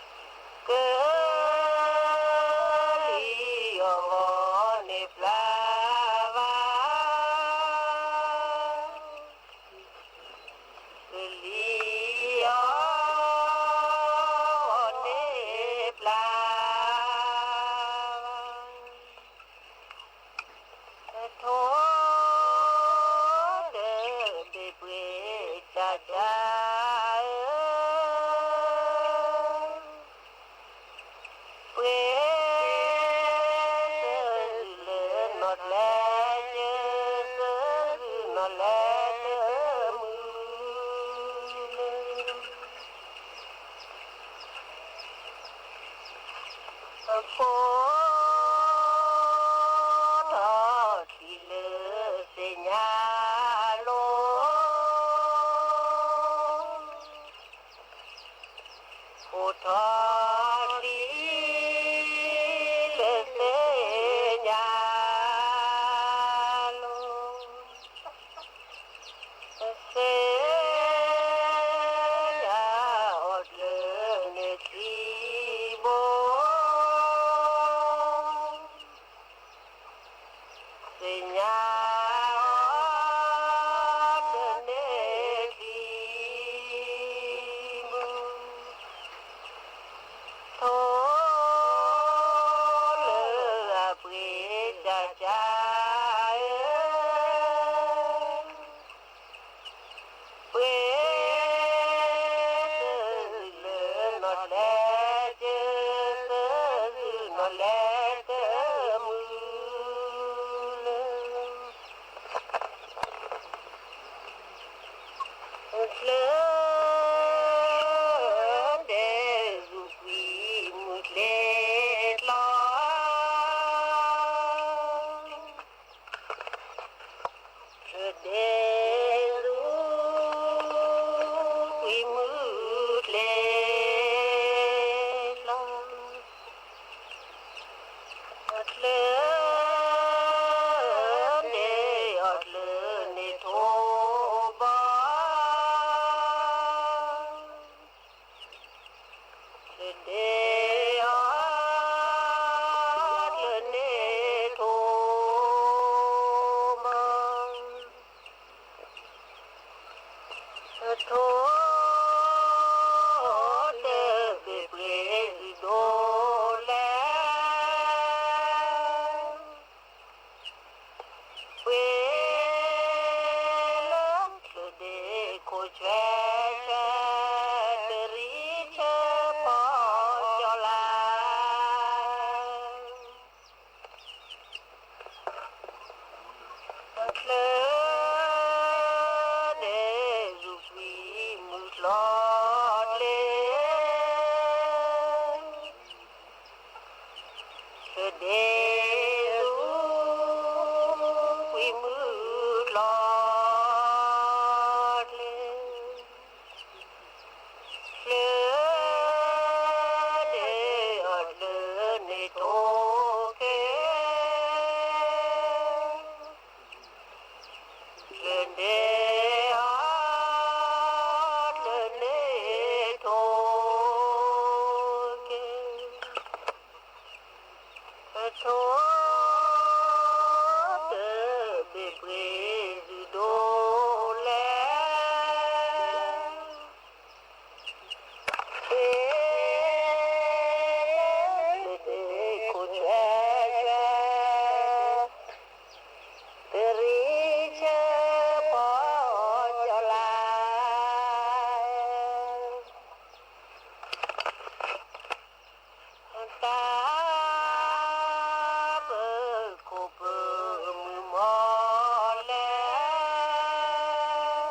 ကလံၤအီၤဂီၤန့ၣ်ပျၢ်ဘၣ်. ထိၣ်တဘ့ၣ်ပှ့ၤကၠၢ်ကၠၢ်ဧၢ, ပှ့ၤတၢ်လၢနီၢ်ကျဲ, တၢ်လၢနီၢ်ကျဲတမုာ်လၢ အဖိထီၣ်ချံလၢသ့ၣ်ညါလိၤ, ဖိထီၣ်ချံလၢသ့ၣ်ညါလိၤ, သ့ၣ်ညါအီၤတၢ်န့ၣ်ချံဘိ သ့ၣ်ညါအီၤတၢ်န့ၣ်ချံဘိ, ထိၣ်လၢအပှ့ၤကၠၢ်ကၠၢ်ဧၢ, ပှ့ၤတၢ်လၢနီၢ်ကျဲ, တၢ်လၢနီၢ်ကျဲတမုာ်လၢ ချၢၣ်ဒဲးသူၣ်ကွံာ်မုၢ်ကျဲၤကျီ, ချၢၣ်ဒဲးသူၣ်ကွံာ်မုၢ်ကျဲၤကျီ, ချၢၣ်ဒဲးအီၤတၢ်န့ၣ်ထိၣ်ဘီ, ချၢၣ်ဒဲးအီၤတၢ်န့ၣ်ထိၣ်ဘီ, ထိၣ်တၢ်ဘ့ၣ်ပှ့ၤဒိၣ်ဒိၣ်လဲၣ်, ပှ့ၤလၢချၢၣ်ဒဲးခိၣ်ဆွဲဆွဲ, တရံးဆၢဖီကၠီၤလါ ချၢၣ်ဒဲးသူၣ်ကွံာ်မုၢ်ကျီၤကျဲၤ, ချၢၣ်ဒဲးသူၣ်ကွံာ်မုၢ်ကျီၤကျဲၤ, ချၢၣ်ဒဲးအီၤတၢ်န့ၣ်ထိၣ်က့ၤ, ချၢၣ်ဒဲးအီၤတၢ်န့ၣ်ထိၣ်က့ၤ, ထိၣ်တၢ်ဘ့ၣ်ပှ့ၤဒိၣ်ဒိၣ်လဲၣ်, ပှ့ၤလၢချၢၣ်ဒဲးခိၣ်ဆွဲဆွဲ, တရံးဆၢဖီကၠီၤလါ တၢ်ပၢၤခိၣ်ပၢၤမုၢ်မီၤလဲၣ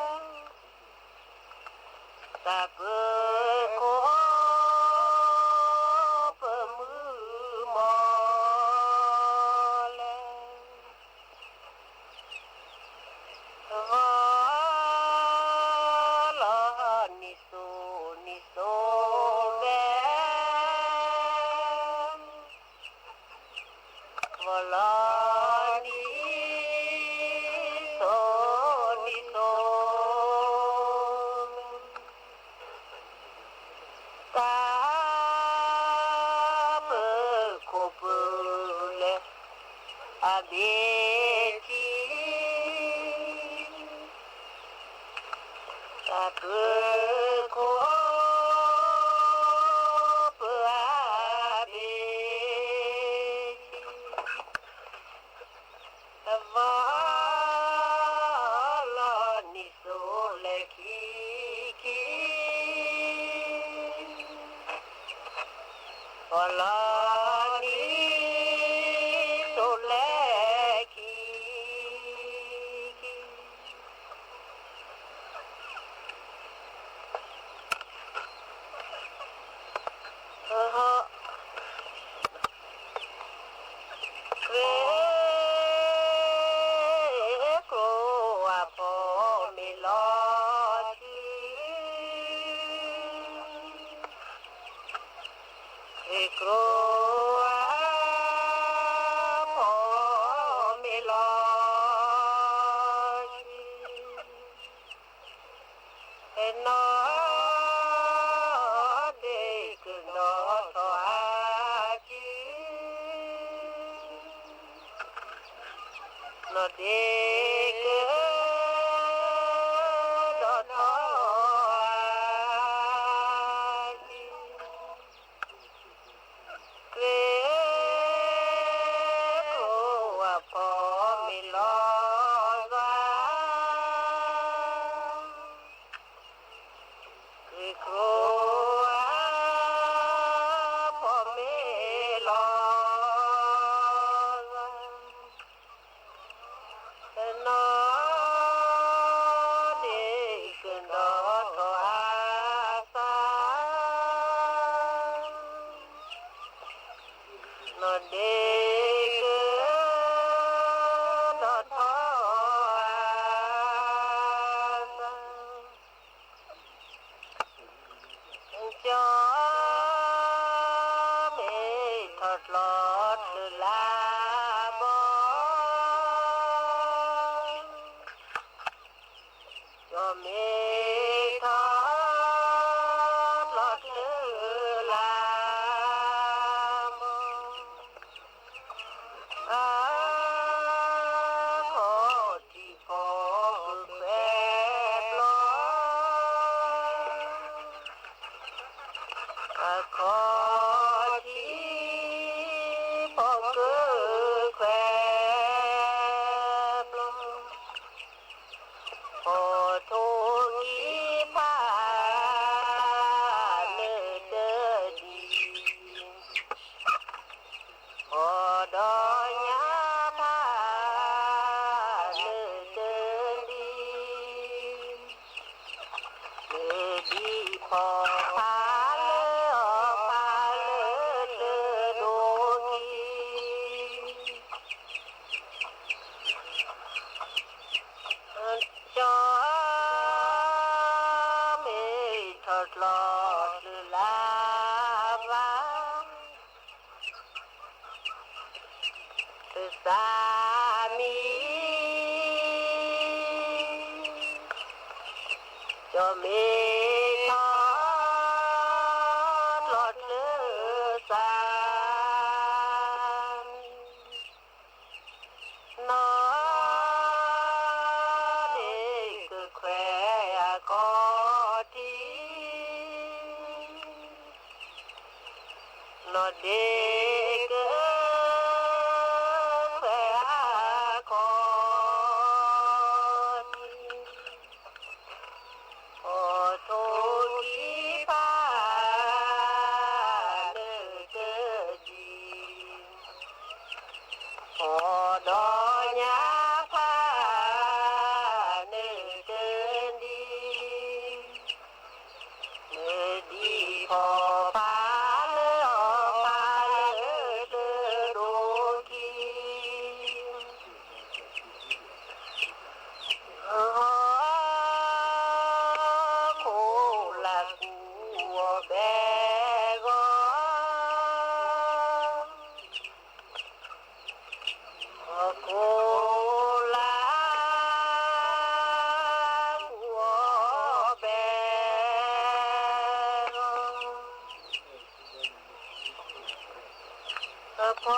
်, တၢ်ပၢၤခိၣ်ပၢၤမုၢ်မီၤလဲၣ်, ဂီၤလီၤနံၤစိၤနံၤစိၤဝဲ, ဂီၤလီၤနံၤ အဘ့ၣ်ထံ, တၢ်ပၢခိၣ်ပၢအဘ့ၣ်ထံ, အဘီလီၤနံၣ်သိးလဲၤခံခံ, ဘီလီၤနံၣ်သိးလဲၤခံခံ, ဂ့ၤကျိၤအဖိမ့ၢ်လီၤဆံ, ဂ့ၤကျိၤအဖိမ့ၢ်လီၤဆံ, နီၢ်ဒ့ကဒီးထီၣ်အါကံ, နီၢ်ဒ့ကဒီးထီၣ်အါကံ, ဂ့ၤကျိၤအဖိမ့ၢ်လီၤဂာ်, ဂ့ၤကျိၤအဖိမ့ၢ်လီၤဂာ်, နီၢ်ဒ့ကဒီးထီၣ်အသး, နီၢ်ဒ့ကဒီးထီၣ်အသး, ကၠီမ့ၢ်ထီၣ်ကျီချုးလါဘီ, ကၠီမ့ၢ်ထီၣ်ကျီချုးလါဘီ, အခီၣ်ထံးဖီကခွဲးဘျီ, အခီၣ်ထံးဖီကခွဲးဘျီ, ဖီထိၣ်ကံဖးနုာ်တဒံး, ဖီဒီးညါဖးနုာ်တဒံး, နဒံးဖီဖးလၢအီၤဖးလၢတဒိၣ်ကံ, ကၠီမ့ၢ်ထီၣ်ကျီချုးလါဘီ, သးမံ, ကၠီမ့ၢ်ထီၣ်ကျီချုးသးမံ, နီၢ်ဒ့ကခွဲးအခီၣ်ထံး, နီၢ်ဒ့ကခွဲးအခီၣ်ထံး, ဖီထိၣ်ကံဖးနုာ်တဒံး, ဖီဒီးညါဖးနုာ်တဒံး, နဒံးဖီဖးလၢအီၤဖးလၢတဒိၣ်ကံ, ဟီၣ်ခိၣ်လၢ်ကူအီၤဘဲဂီၤ, ဟီၣ်ခိၣ်လၢ်ကူအီၤဘဲဂီၤ, အဖီ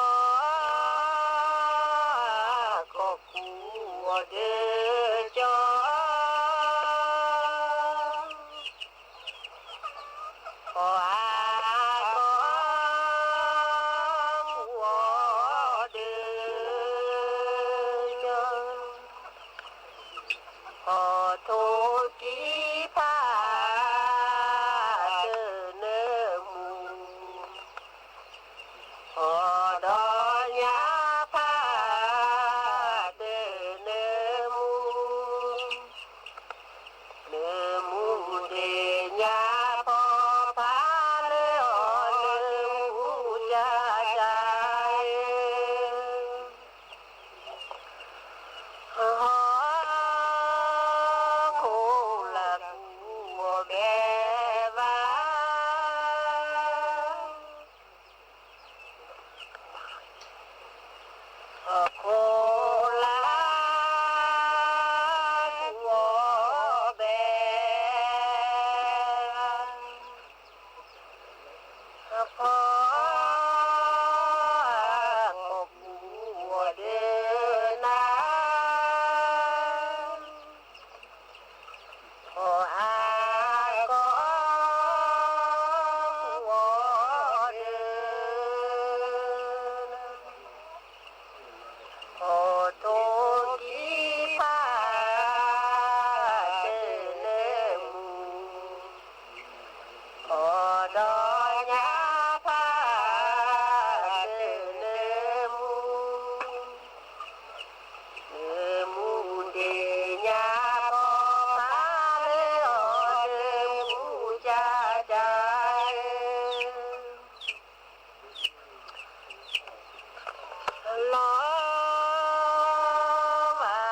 ခိၣ်လၢ်ကူအီၤဘဲ အဖီခိၣ်ကူအီၤဒၢနၤ ဖီအါကီၢ်ကူအီၤဒၢ ဖီထိၣ်ကံဖးတနၢမူ ဖီဒီညါဖးတနၢမူ နၢမူဒ့ညါဖီဖးလၢအီၤတမူကၢ်ကၢ် လီၤဘၣ်ဒ်လၢ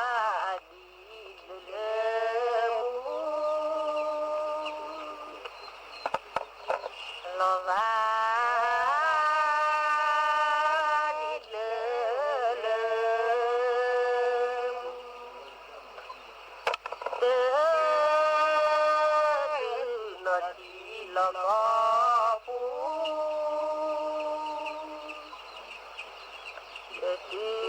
လၢမူ လီၤဘၣ်ဒ်လၢလၢမူ တတုၤနီၢ်ထံလီၢ်ကီၢ်ပူၤ တတုၤ